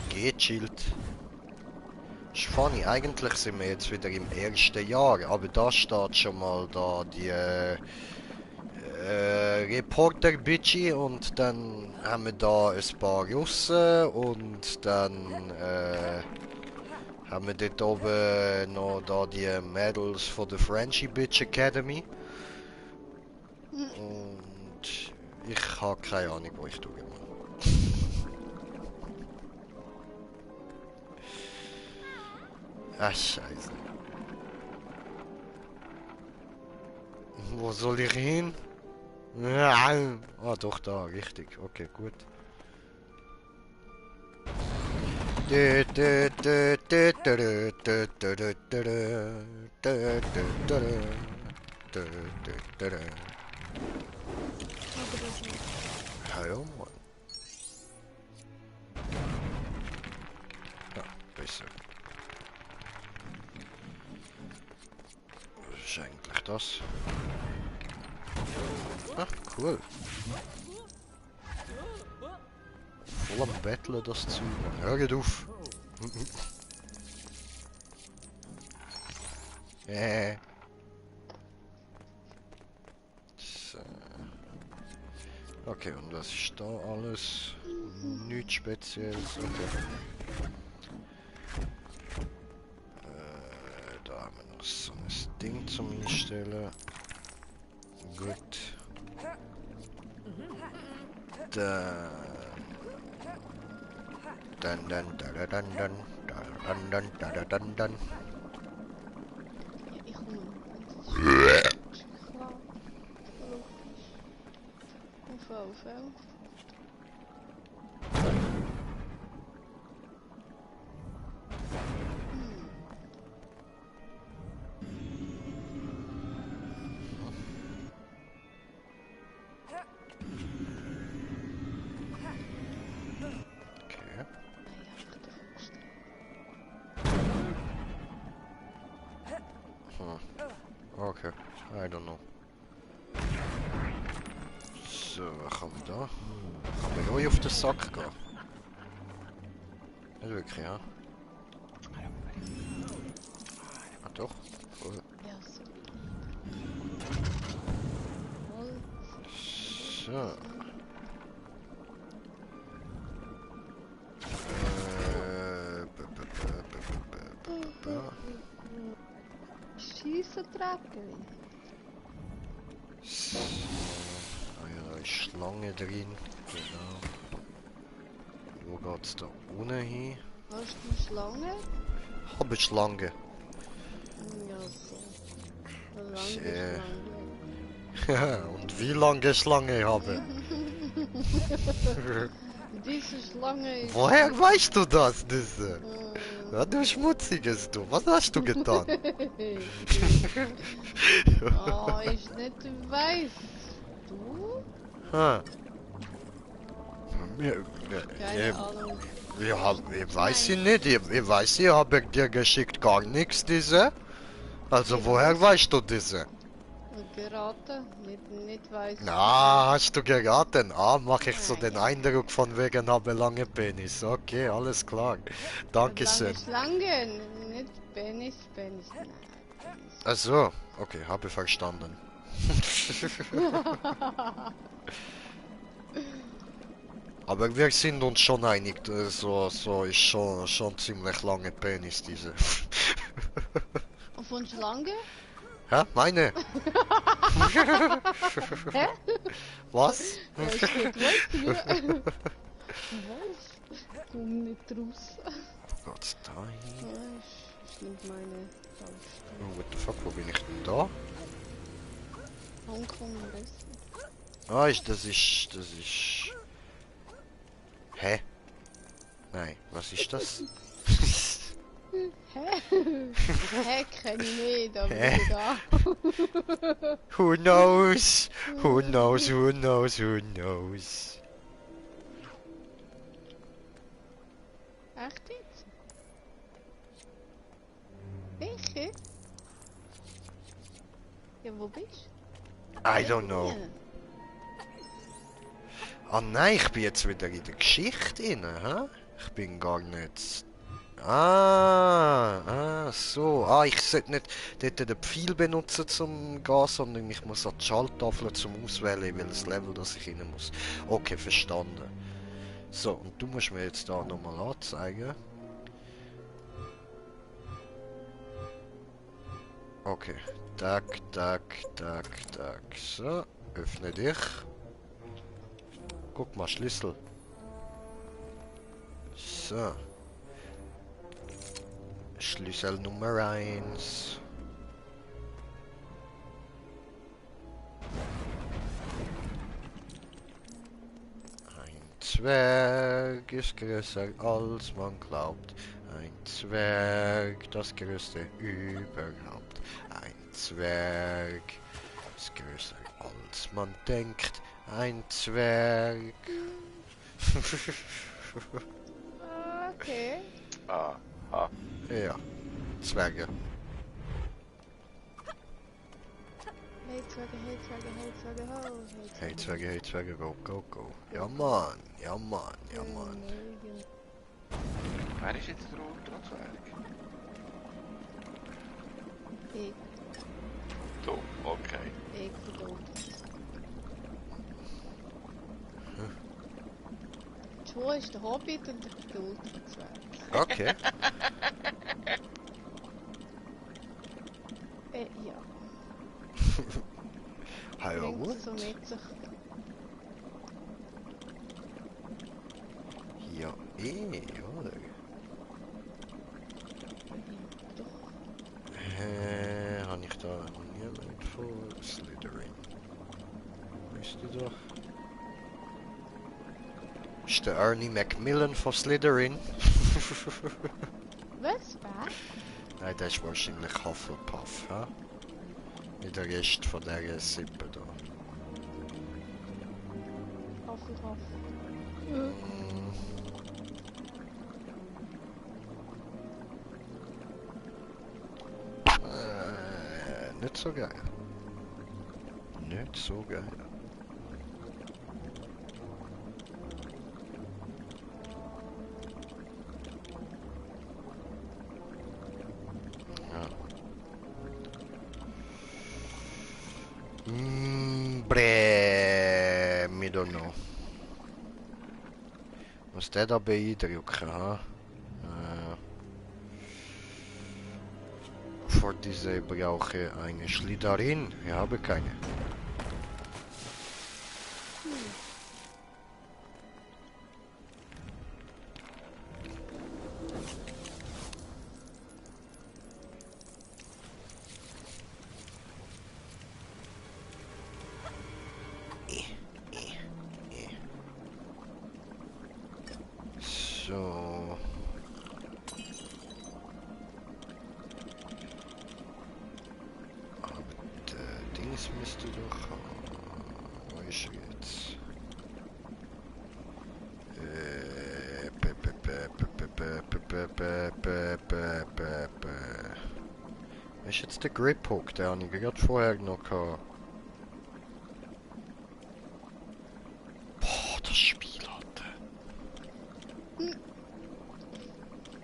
Geht, Schild. Ist funny, eigentlich sind wir jetzt wieder im ersten Jahr, aber da steht schon mal da die Reporter-Bitchy und dann haben wir da ein paar Russen und dann haben wir dort oben noch da die Mädels von der Frenchy Bitch Academy. Und ich habe keine Ahnung, wo ich tue. Ach, scheiße. Wo soll ich hin? Ah, doch da, richtig. Okay, gut. Ja, ja, Mann. Ja, besser. Was ist eigentlich das? Ah, cool. Voll am Betteln, das Zeug. Hört auf! So. Okay, und was ist da alles? Nichts Spezielles, okay. Da haben wir noch so ein Ding zum Einstellen. Gut. Dann. Ja, ich komme. Ist klar. Logisch. Auf. Okay, I don't know. So, was kann ich da? Kann man ruhig auf den Sack gehen? Nicht wirklich, ja? Ah doch. Cool. Ja, so. Holz. So. Scheissenträger. So. Ah ja, da ist Schlange drin. Genau. Wo geht's da unten hin? Hast du Schlange? Habe Schlange. Ja, so. Eine lange Sehr. Schlange. Und wie lange Schlange habe? Diese Schlange ist... Woher weißt du das, diese? Äh, Ja, du Schmutziges, du. Was hast du getan? Oh, ist nicht weiß. Du? Ha. Keine Ahnung. Ich weiß ich nicht. Ich weiß, ich habe dir geschickt gar nichts, diese. Also woher weißt du diese? Geraten? Nicht weiß. Na, hast du geraten? Ah, mache ich so den Nein. Eindruck von wegen habe lange Penis. Okay, alles klar. Dankeschön. Lange Schlange, nicht Penis, Penis. Nein, Penis. Also, okay, habe verstanden. Aber wir sind uns schon einig, so ist schon ziemlich lange Penis diese. Und von Schlange? Hä? Meine? Hä? Was? Ja, ist gut, weißt du? Was? Komm nicht raus. Gott, da hin. Ja, ich nehme meine Tausche. Oh, what the fuck, wo bin ich denn da? Hongkong am besten. Ah, das ist... Hä? Nein, was ist das? Hä? Hä, kenn ich nicht, aber Hä? egal. Who knows? Who knows? Who knows? Who knows? Echt jetzt? Welche? Ja, wo bist du? I don't know. Ah nein, ich bin jetzt wieder in der Geschichte inne, hä? Ich bin gar nicht... So. Ah, ich sollte nicht dort den Pfeil benutzen zum gehen, sondern ich muss an die Schalttafel zum Auswählen, welches Level das ich rein muss. Okay, verstanden. So, und du musst mir jetzt da nochmal anzeigen. Okay. Tak, tak, tak, tak. So, öffne dich. Guck mal, Schlüssel. So. Schlüssel Nummer 1. Ein Zwerg ist größer als man glaubt. Ein Zwerg, das größte überhaupt. Ein Zwerg ist größer als man denkt. Ein Zwerg. Okay. Ah, ah. Ja, Zwerge. Hey Zwerge, hey Zwerge, hey Zwerge, ho, Hey Zwerge, go, go, go. Ja Mann, ja Mann, ja Mann. Wer ist jetzt der Ultrazwerg? Ich, So, okay. ich verdammt. Joe ist der Hobbit und ich bin der Ultrazwerg. Okay. Ja. Ja, Bringt gut. so mit sich. Ja, oder? Doch. Habe ich da niemand vor? Slytherin. Müsste doch. Ist der Ernie Macmillan von Slytherin? Was? Wer? Nein, der ist wahrscheinlich Hufflepuff, hä? Wie der Rest von der Sippe da. Hufflepuff. Mm. Nicht so geil. Nicht so geil. Ja. I don't know. Was der da beeindrucken, ha? Für diese brauche ich eine Schliderin. Ich habe keine. So. Aber der Dings müsste doch... Wo ist er jetzt? Wo ist jetzt der Grip Hook? Den habe ich gerade vorher noch gehabt. Boah, das Spiel, Alter.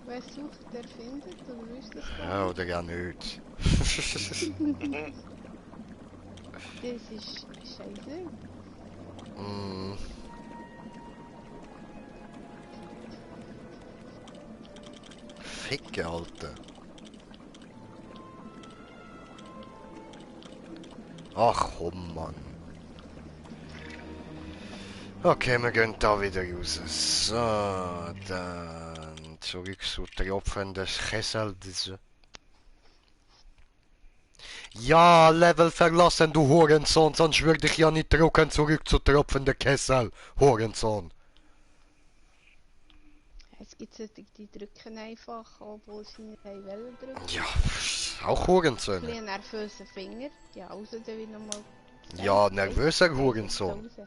Wer sucht, der findet, oder wie ist das? Ja, oder ja nicht. Das ist scheiße. Mm. Ficke, Alter. Ach komm, Mann. Okay, wir gehen da wieder raus. So, dann zurück zu Tropfen des Kessels. Ja, Level verlassen, du Hurensohn, sonst würde ich ja nicht drücken, zurück zu Tropfen der Kessel, Hurensohn. Es gibt solche, die drücken einfach, obwohl sie nicht wollen drücken. Ja, auch Hurensohn. Ein nervöser Finger. Ja, also dann wieder nochmal. Ja, nervöser Hurensohn. Ja.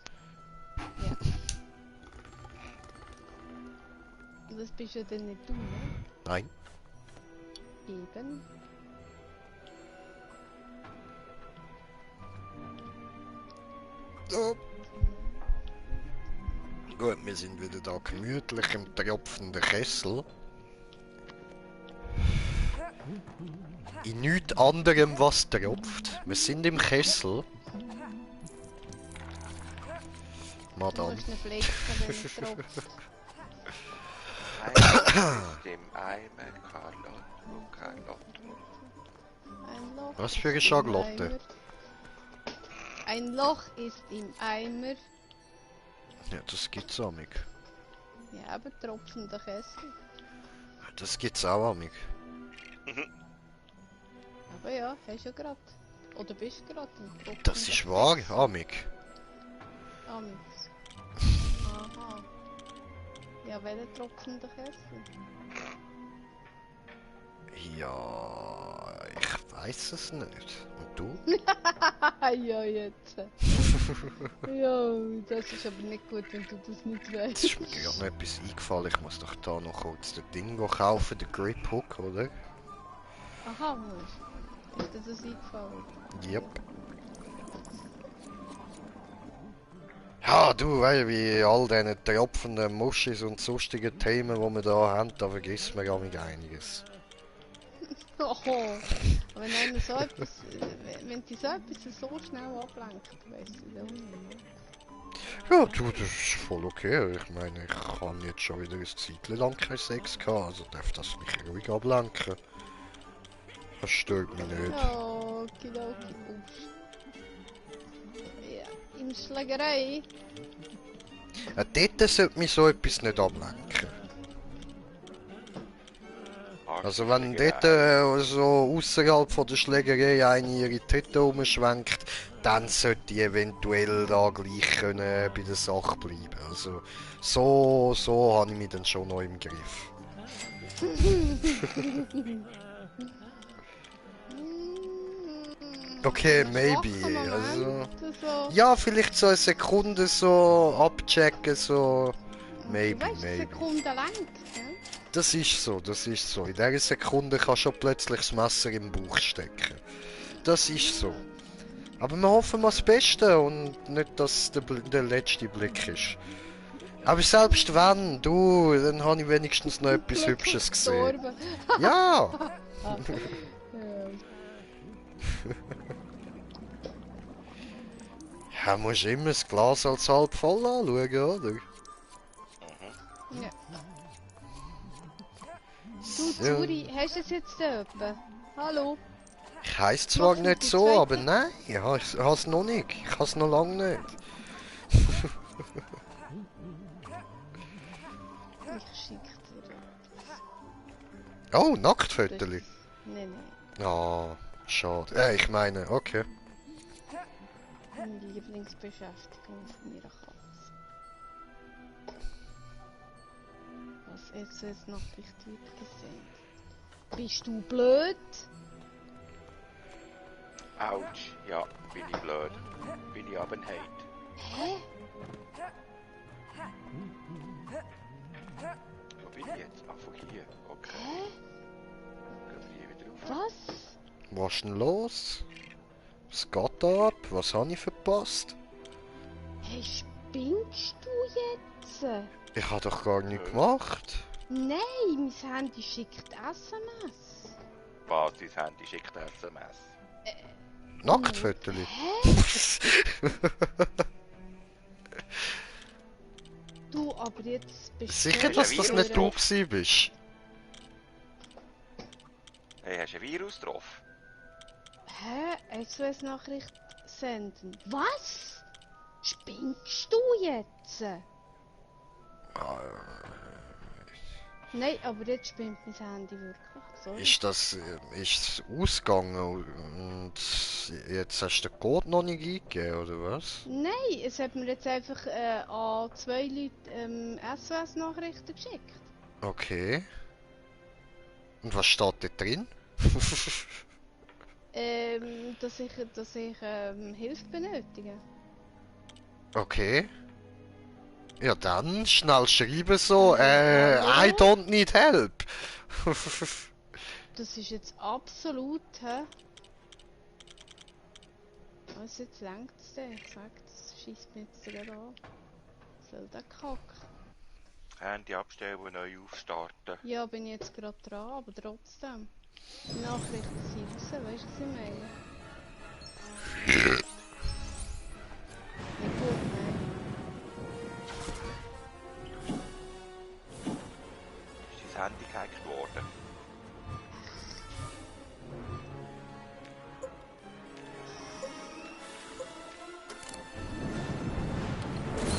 Und das bist ja dann nicht du, ne? Nein. Eben. Oh. Gut, wir sind wieder da gemütlich im tropfenden Kessel. In nichts anderem, was tropft. Wir sind im Kessel. Du Madame. musst ihn flexen, wenn er tropft. Dem Eimer, Carlotte, Carlotte. Ein Loch Was für eine ist im Charlotte? Eimer. Ein Loch ist im Eimer. Ja, das gibt's auch mich. Ja, aber tropfender Kessel. Das gibt's auch an mich. Aber ja, hast du ja gerade. Oder bist du gerade im tropfenden Das ist wahr, an mich. Amix. Aha. Ja, welcher tropfender Kessel? Ja, ich weiß es nicht. Und du? Ja, jetzt. Ja, das ist aber nicht gut, wenn du das nicht Jetzt weißt. ist mir gerade noch etwas eingefallen. Ich muss doch da noch kurz das Ding kaufen, den Grip Hook, oder? Aha, musst. Ist dir das eingefallen? Yep. Ja, du, weil wie all diese tropfenden Muschis und sonstigen Themen, die wir da haben, da vergisst man gar nicht einiges. Oh, wenn einer so etwas, wenn die so etwas so schnell ablenkt, weißt du doch nicht. Ja, du, das ist voll okay. Ich meine, ich habe jetzt schon wieder ein Zeitchen lang keinen Sex gehabt, also darf das mich ruhig ablenken. Das stört mich nicht. Ja, okidoki. Ja, in Schlägerei. Ja, dort sollte mich so etwas nicht ablenken. Also wenn dort so außerhalb von der Schlägerei eine ihre Titten umschwenkt, dann sollte die eventuell da gleich können bei der Sache bleiben. Also so habe ich mich dann schon noch im Griff. Okay, maybe. Also So. ja, vielleicht so eine Sekunde so abchecken, so maybe, Weißt du, maybe. Sekunde lang. Ja? Das ist so, das ist so. In dieser Sekunde kann schon plötzlich das Messer im Bauch stecken. das ist so. Aber wir hoffen mal das Beste und nicht, dass der letzte Blick ist. Aber selbst wenn, du, dann habe ich wenigstens noch etwas Glück Hübsches gesehen. gestorben. Ja! Ja, musst immer das Glas als halb voll anschauen, oder? Ja. Du, So. Zuri, hast du es jetzt oben? Hallo? Ich heiss zwar Machst du nicht die so, zweite? aber nein, ich has noch nicht. Ich has noch lange nicht. Ich schick dir. Oh, Nacktfotos. Nein. Ah, schade. Ich meine, okay. Meine Lieblingsbeschäftigung von meiner Katze. Was jetzt jetzt noch richtig gesehen? Bist du blöd? Autsch, ja, bin ich blöd. Bin ich aber ein Hate. Hä? Wo bin ich jetzt? Ah, von hier. Okay. Hä? Gehen wir hier wieder auf. Was? Was ist denn los? Was geht da ab? Was habe ich verpasst? Hey, spinnst du jetzt? Ich habe doch gar nichts gemacht. Nein, mein Handy schickt SMS. Was, dein Handy schickt eine SMS? Nacktfotos. Hä? Du, aber jetzt bist du... Sicher, dass das nicht du gewesen bist. Hey, hast du ein Virus drauf? Hä? SOS-Nachricht senden. Was? Spinnst du jetzt? Nein, aber jetzt spinnt mein Handy wirklich. Sorry. Ist ausgegangen und jetzt hast du den Code noch nicht eingegeben, oder was? Nein, es hat mir jetzt einfach an 2 Leute SOS-Nachrichten geschickt. Okay. Und was steht da drin? Dass ich Hilfe benötige. Okay. Ja dann, schnell schreiben so, I don't need help. Das ist jetzt absolut, hä? Was jetzt lenkt es denn? Ich sag, das schießt mir jetzt gerade an. Soll der Kack? Handy abstellen und neu aufstarten. Ja, bin ich jetzt gerade dran, aber trotzdem. Die Nachrichten sind raus, weißt du, was ich meine? Nicht gut, nein. Ist dein Handy gehackt worden?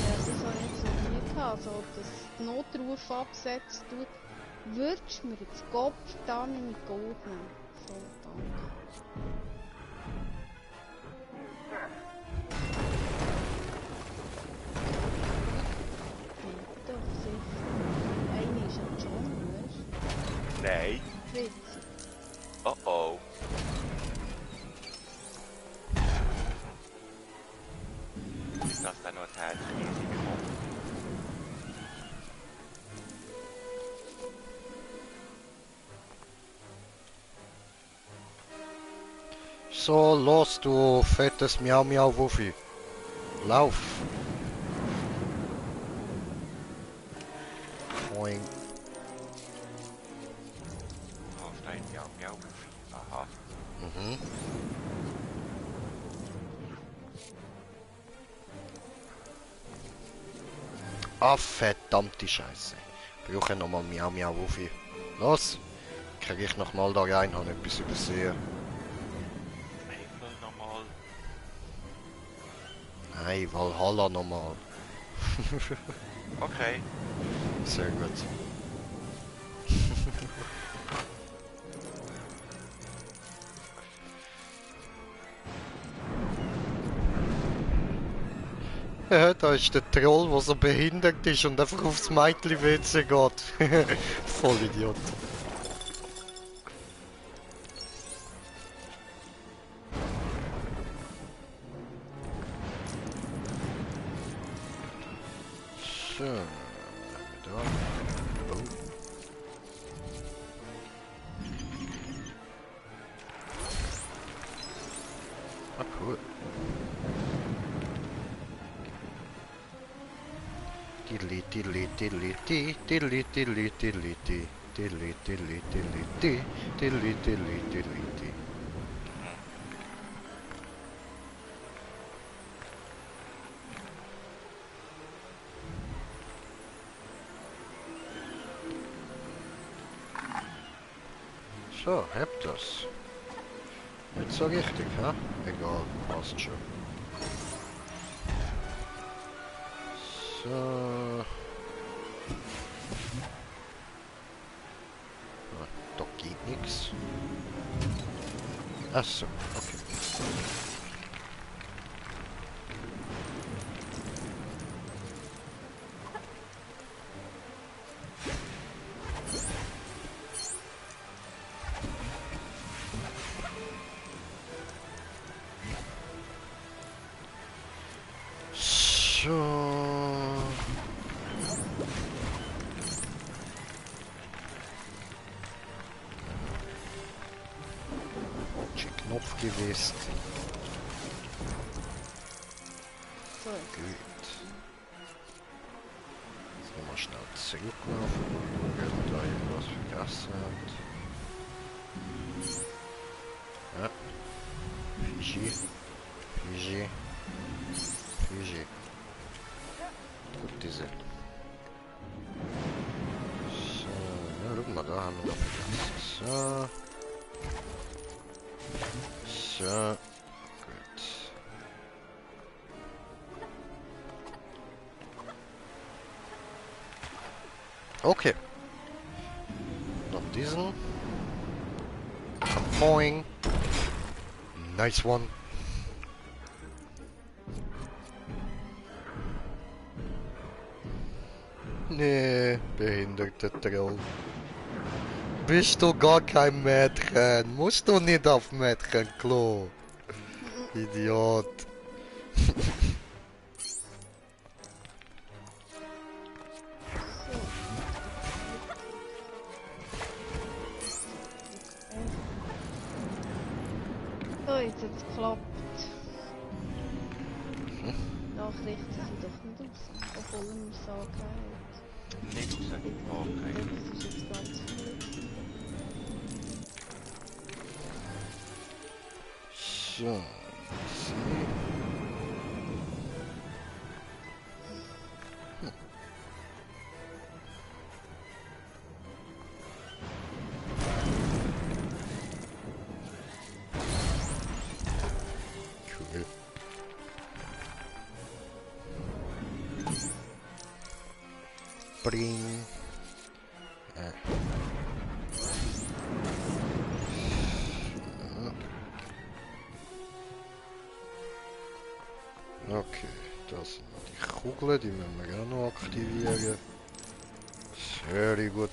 Ja, das habe ich jetzt noch nie gehabt. Also, dass die Notruf absetzt tut, würdest du mir jetzt Kopf da nicht mit Gold nehmen? So, danke. Bitte, sicher. Eine ist ein John, weißt du? Nein. Witzig. Oh oh. Ist das dann noch ein Herzkrise bekommen? So, los, du fettes Miau Miau Wuffi. Lauf. Boing. Oh, steht ja, ja. Aha. Mhm. Ah, verdammte Scheiße. Ich brauche nochmal Miau Miau Wuffi. Los. Kriege ich nochmal da rein, habe etwas übersehen. Himmel nochmal. Nein, Valhalla nochmal. Okay. Sehr gut. Ja, da ist der Troll, der so behindert ist und einfach aufs Mädchen-WC geht. Voll Idiot. So, da. Oh. Ah, cool. Diddly diddly diddly dee, diddly diddly diddly dee, diddly diddly diddly dee, diddly diddly diddly dee. So, habt das. Nicht so richtig, ha? Egal, passt schon. So. Ah, da geht nichts. Ach so, okay. So. Knopf gewesen. So. Gut. Jetzt nochmal schnell zurücklaufen und schauen, ob da irgendwas vergessen hat. Ja. Fiji. Fiji. Fiji. Gut, diese. So, ja, guck mal, da haben wir noch vergessen. So. So. Gut. Okay. Noch diesen. Moin. Nice one. Nee, behinderte Troll. Bist du gar kein Mädchen? Musst du nicht auf Mädchenklo. Idiot. So, jetzt hat es geklappt. Nachrichten sind doch nicht raus, obwohl er mir sagen hat. Nicht raus. Okay. Das ist jetzt ganz viel. So. Cool. Bring. Okay, das sind die Kugeln, die müssen wir auch noch aktivieren. Sehr gut.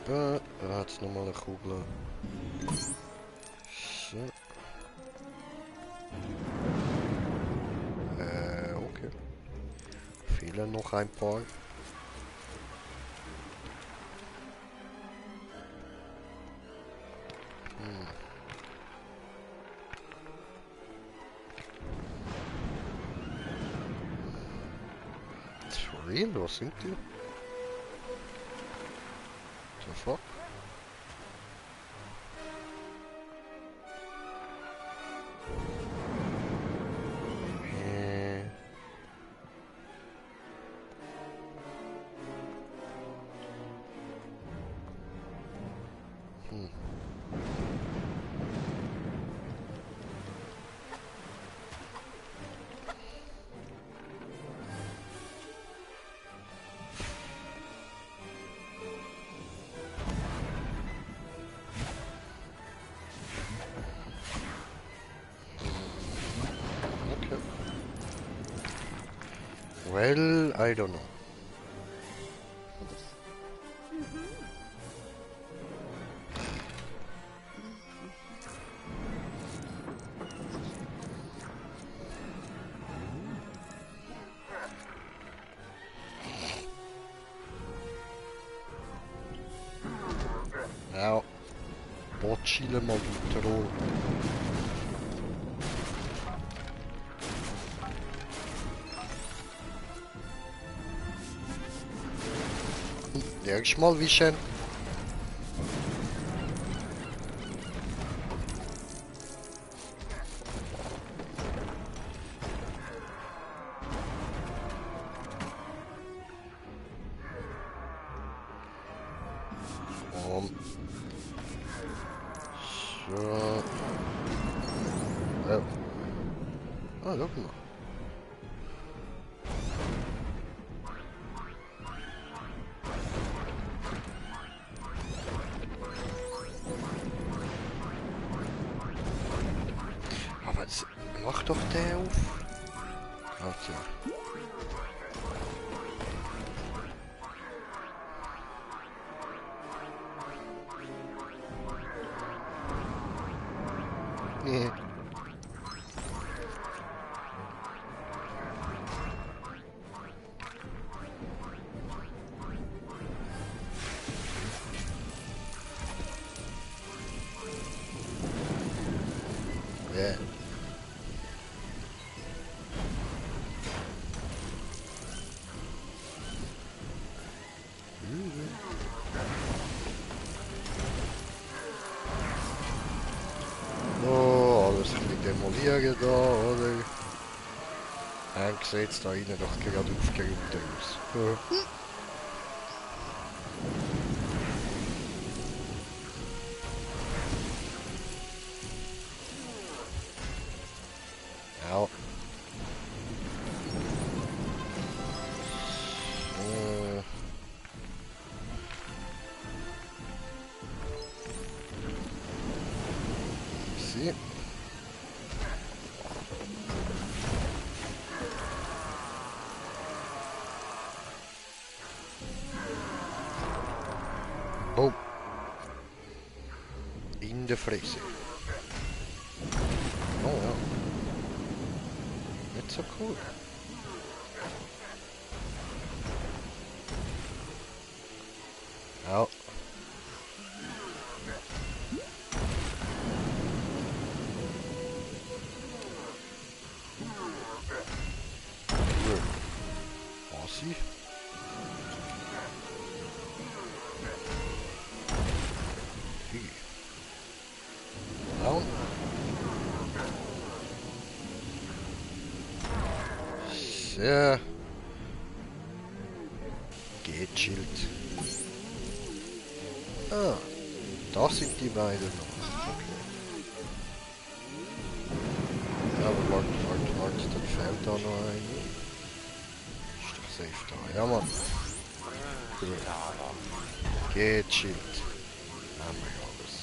Da hat es nochmal eine Kugel. So. Okay. Fehlen noch ein paar. Sorry, was sind die? The fuck? Well, I don't know. chillen mal weiter an. Nächstes Mal, wie schön. So. Oh. Ah, guck mal. Aber mach doch der auf. Warte. Nee. Ja. Oh, alles ein bisschen demolieren da, oder? Hank sieht da innen doch gerade aufgeräumt aus. Ja. Ja. Easy. Boom. In der Fresse. Oh ja. Nicht so cool. Ja. Was? Down. Sehr gechillt. Ah, da sind die beiden noch. Okay. Aber warte, dann fehlt da noch ein. Ist doch safe da. Ja, Mann. Gechillt. Haben wir alles.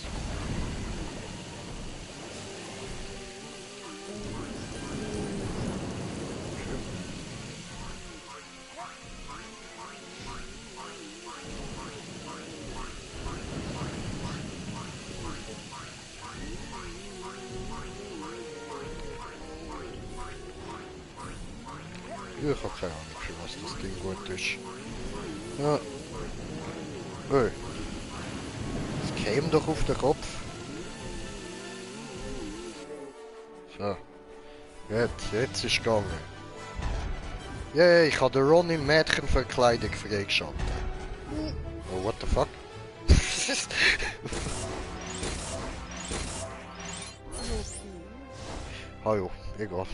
Ich habe keine Ahnung, für was das Ding gut ist. Ja. Hey. Es käme doch auf den Kopf. So. Jetzt ist gegangen. Yeah, ich habe den Ron in Mädchenverkleidung freigeschaltet. Oh, what the fuck? Hallo, egal.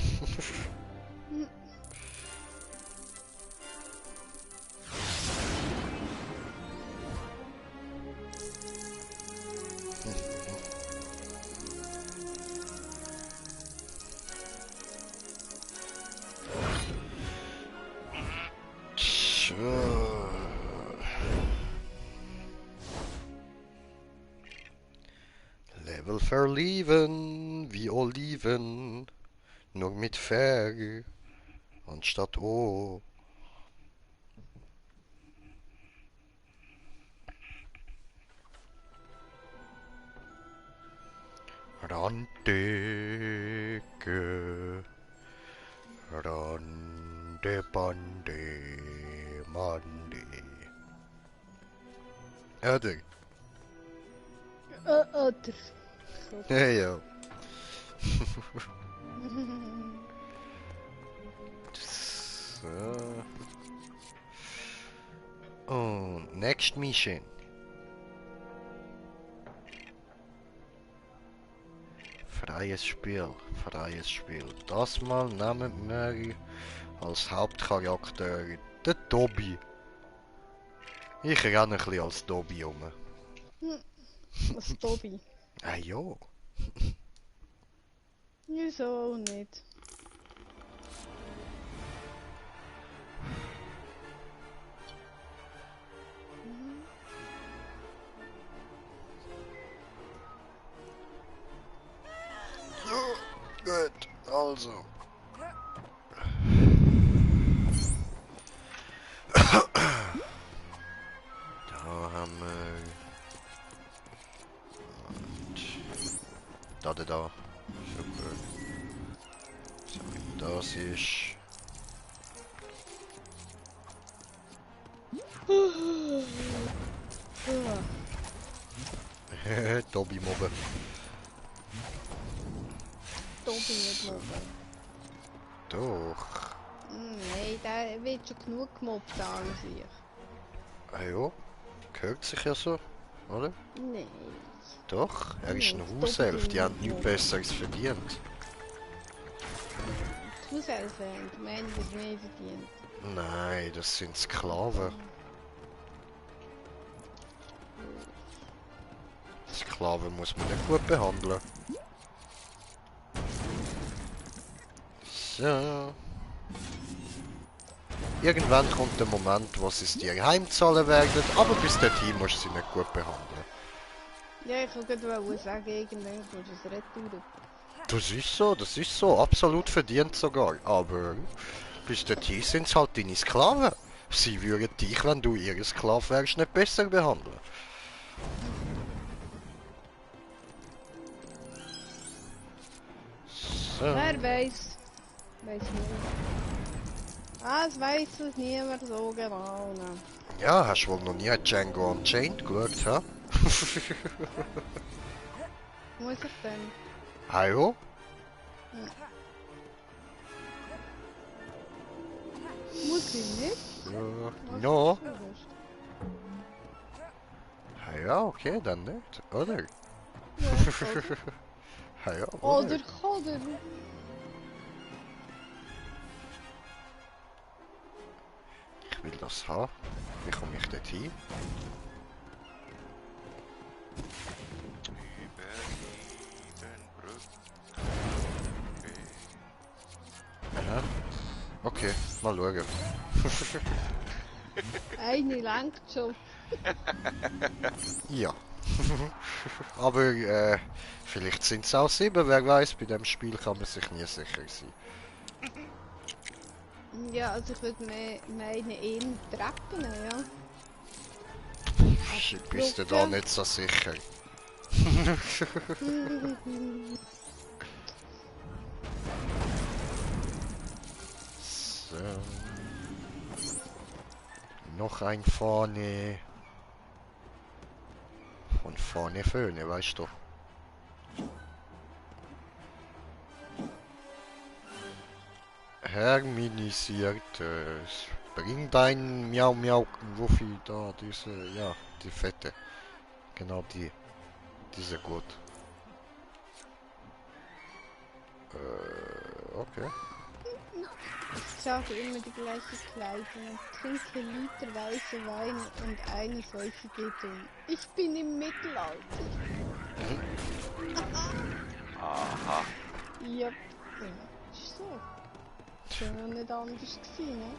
Level verlieben, wie Oliven, nur mit Ver anstatt O. Randecke, Rande Bande, Mande. Oder? Oder. so. Ja, ja. So. Und next mission. Freies Spiel, freies Spiel. Das mal nehmen wir als Hauptcharakter den Dobby. Ich renne ein bisschen als Dobby um. Was Tobi. Ah ja. Wieso nicht? So, gut, also. Da haben wir... Und da. Super. So, das ist... Dobby mobben. Tobi nicht mobben. Doch. Nein, der wird schon genug gemobbt an sich. Ah ja. Gehört sich ja so, oder? Nein. Doch, er ist eine Nein, Hauself, die Dobby haben nichts mobben. Besseres verdient. Die Hauselfen haben meinen das mehr verdient. Nein, das sind Sklaven. Sklaven muss man nicht gut behandeln. So. Irgendwann kommt der Moment, wo sie es dir heimzahlen werden, aber bis dahin musst du sie nicht gut behandeln. Ja, ich wollte gerade sagen, irgendwann kommst du es retour. Das ist so, absolut verdient sogar. Aber bis dahin sind es halt deine Sklaven. Sie würden dich, wenn du ihr Sklave wärst, nicht besser behandeln. So. Wer weiß? Weiß nicht. Ah, es weiß es niemand so genau. Ne? Ja, hast du wohl noch nie Django Unchained geschaut, hä? Muss ich denn? Hallo? Muss ich nicht? No. Ja, wurscht. Ah ja, okay, dann nicht, oder? Ja, Ah ja, oder Koder. Ich will das haben. Wie komme ich dort hin? Ja. Okay, mal schauen. Eine langt schon. Ja. Aber vielleicht sind es auch 7, wer weiß, bei dem Spiel kann man sich nie sicher sein. Ja, also ich würde meinen eher Treppen, ja. Ich bist du da nicht so sicher. So. Noch ein vorne. Von vorne Föhne, weißt du. Herminisiert. Bring dein Miau Miau Wuffi da, diese, ja, die fette. Genau die. Diese gut. Okay. Ich trage immer die gleiche Kleidung, trinke literweise Wein und eine solche geht um. Ich bin im Mittelalter. Aha. Ja, ist so. Das war ja nicht anders gewesen, ne?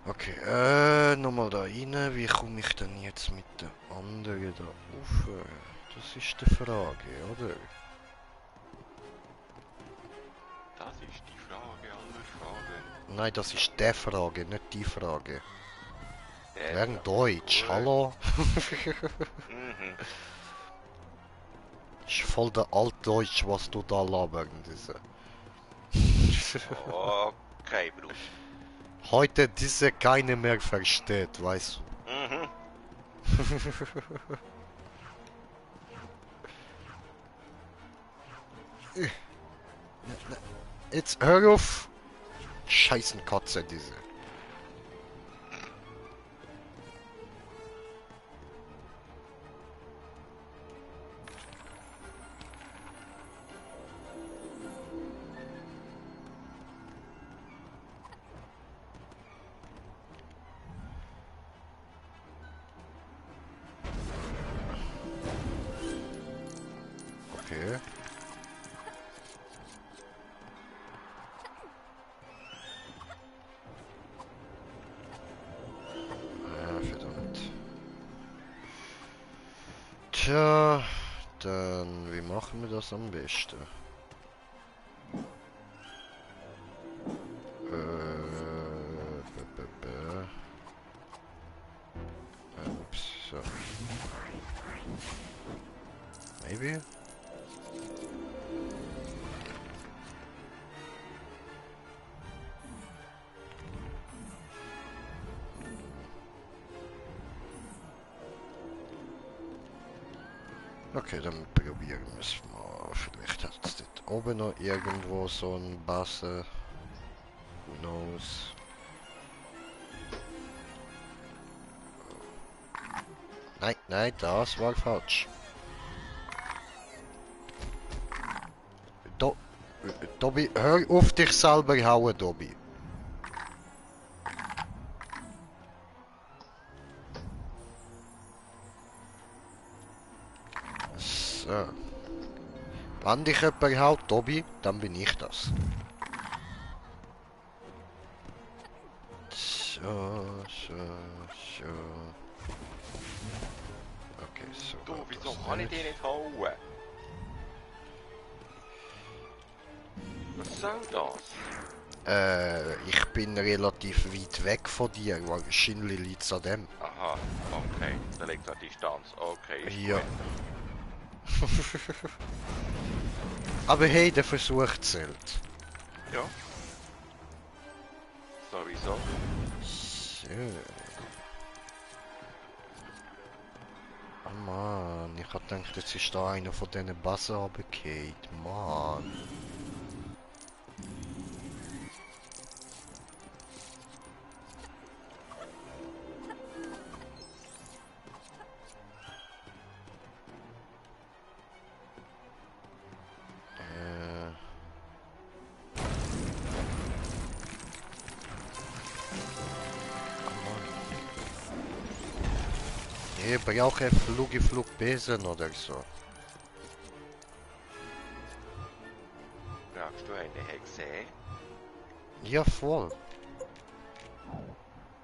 Okay, nochmal da rein. Wie komme ich denn jetzt mit den anderen da rauf? Das ist die Frage, oder? Das ist die Frage aller Fragen. Nein, das ist die Frage, nicht die Frage. Der Lern Deutsch, hallo? Mhm. Ist voll der Altdeutsch, was du da labern, diese. Okay, Bruder. Heute diese keine mehr versteht, weißt Mhm. du. Jetzt hör auf! Scheißen Katze, diese. Okay. Verdammt. Tja, dann wie machen wir das am besten? Ups, so. Maybe? Okay, dann probieren wir es mal. Vielleicht hat es dort oben noch irgendwo so ein Basse. Who knows? Nein, nein, das war falsch. Dobby, hör auf dich selber hauen, Dobby. So. Wenn dich jemand haut, Dobby, dann bin ich das. So. Okay, so. Du, geht wieso das kann ich nicht. dich nicht hauen? Was soll das? Ich bin relativ weit weg von dir. Wahrscheinlich liegt es an dem. Aha, okay. Da liegt eine Distanz. Okay, ist Ja. gut. Aber hey, der Versuch zählt. Ja. Sowieso. So. Oh Mann, ich hab gedacht, jetzt ist da einer von diesen Bassen runtergefallen. Mann. Ich brauche Flugbesen oder so. Brauchst du eine Hexe? Ja, voll.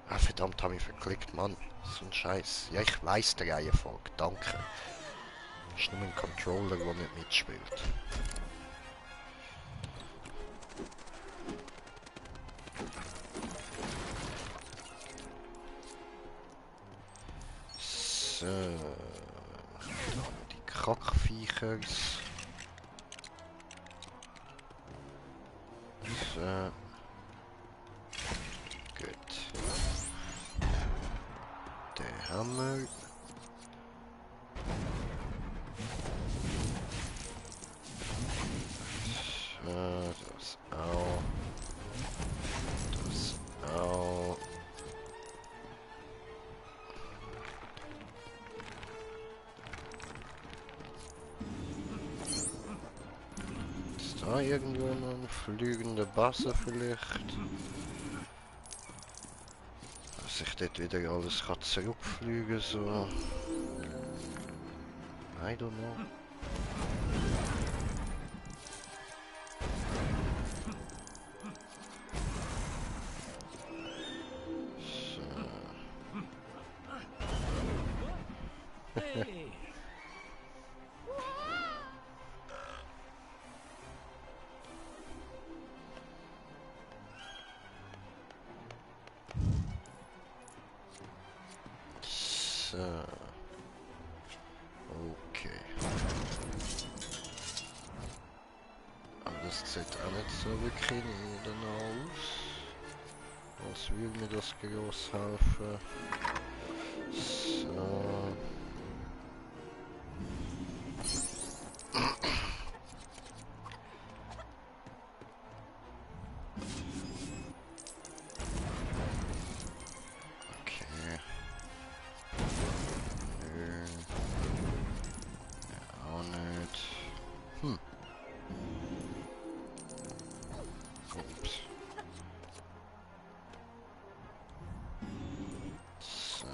Ah, verdammt, hab ich verklickt, Mann. So ein Scheiß. Ja, ich weiß der Reihenfolge, danke. Ist nur ein Controller, der nicht mitspielt. So. Die Kackviechers. So. Gut. Den haben wir. So, das auch. Das auch. Ist da irgendwo noch ein fliegender Basse vielleicht? Dass ich dort wieder alles kann zurückfliegen so. I don't know. So. Okay. das sieht auch nicht so wirklich danach aus. Als würde mir das groß helfen. So. Okay. Nö. Ja, auch nicht. Hm. Ups. So.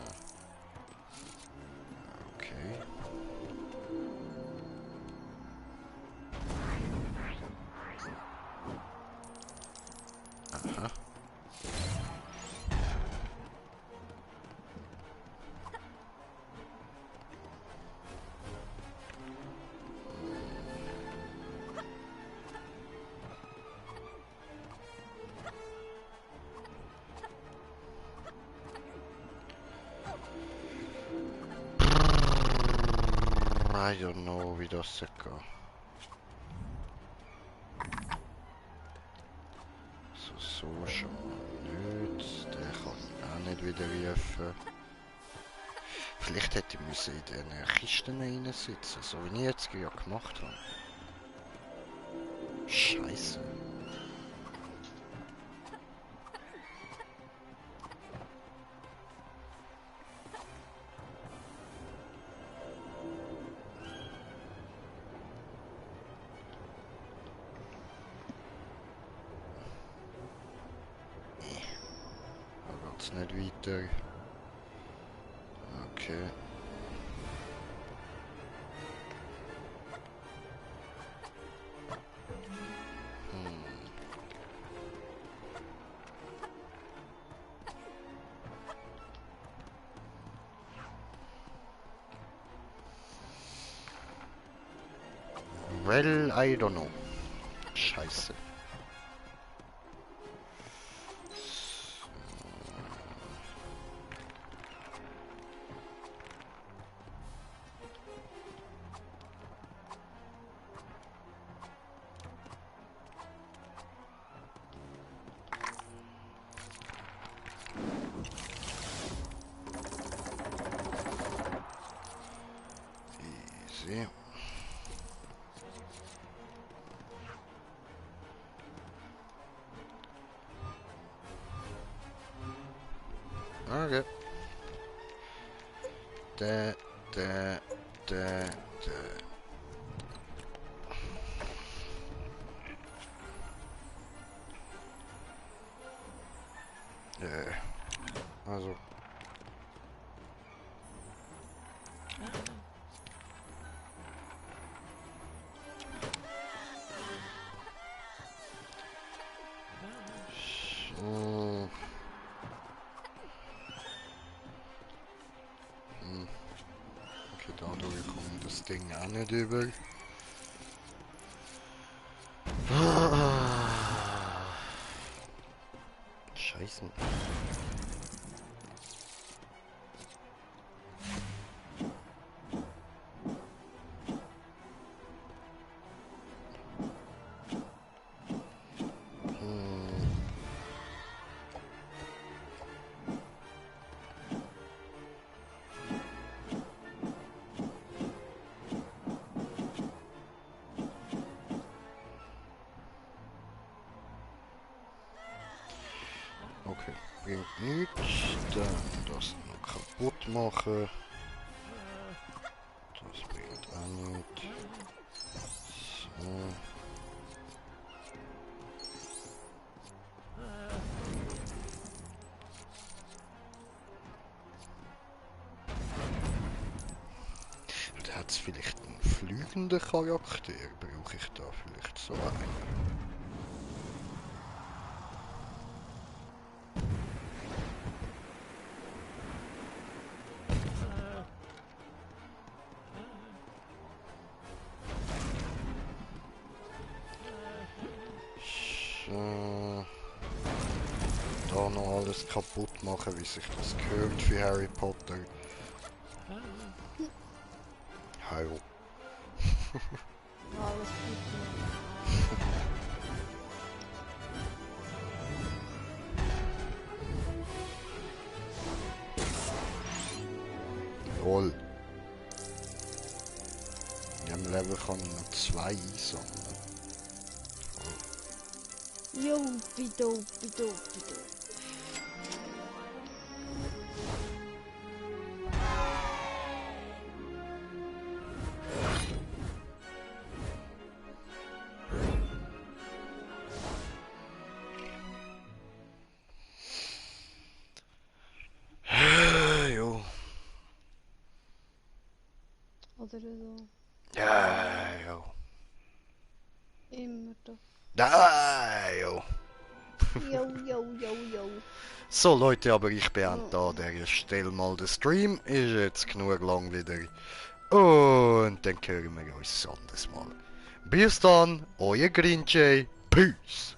Okay. Aha. I don't know wie das geht. So schon mal nicht. Den kann ich auch nicht wieder rufen. Vielleicht hätte ich in diesen Kisten reinsitzen, so wie ich jetzt gerade gemacht habe. Scheiße. Da geht's nicht weiter. Okay. Well, I don't know. Scheiße. Easy. Okay. Da. Also. So. Okay, dadurch kommt das Ding auch nicht über. Scheiße. Okay, bringt nichts. Dann das noch kaputt machen. Das bringt auch nichts. So. Da hat es vielleicht einen fliegenden Charakter. Brauche ich da vielleicht so einen? Da noch alles kaputt machen, wie sich das gehört für Harry Potter. Heil. Alles gut. Toll. In diesem Level kann ich noch 2 einsammeln. Jo, bido, bido, bido. Jo. Oder so. Ja, jo. Immer doch. Ja, jo. Jo, jo, jo, jo. So Leute, aber ich beende da an dieser Stelle mal den Stream. Ist jetzt genug lang wieder. Und dann hören wir uns ein anderes Mal. Bis dann, euer Grinjay. Peace.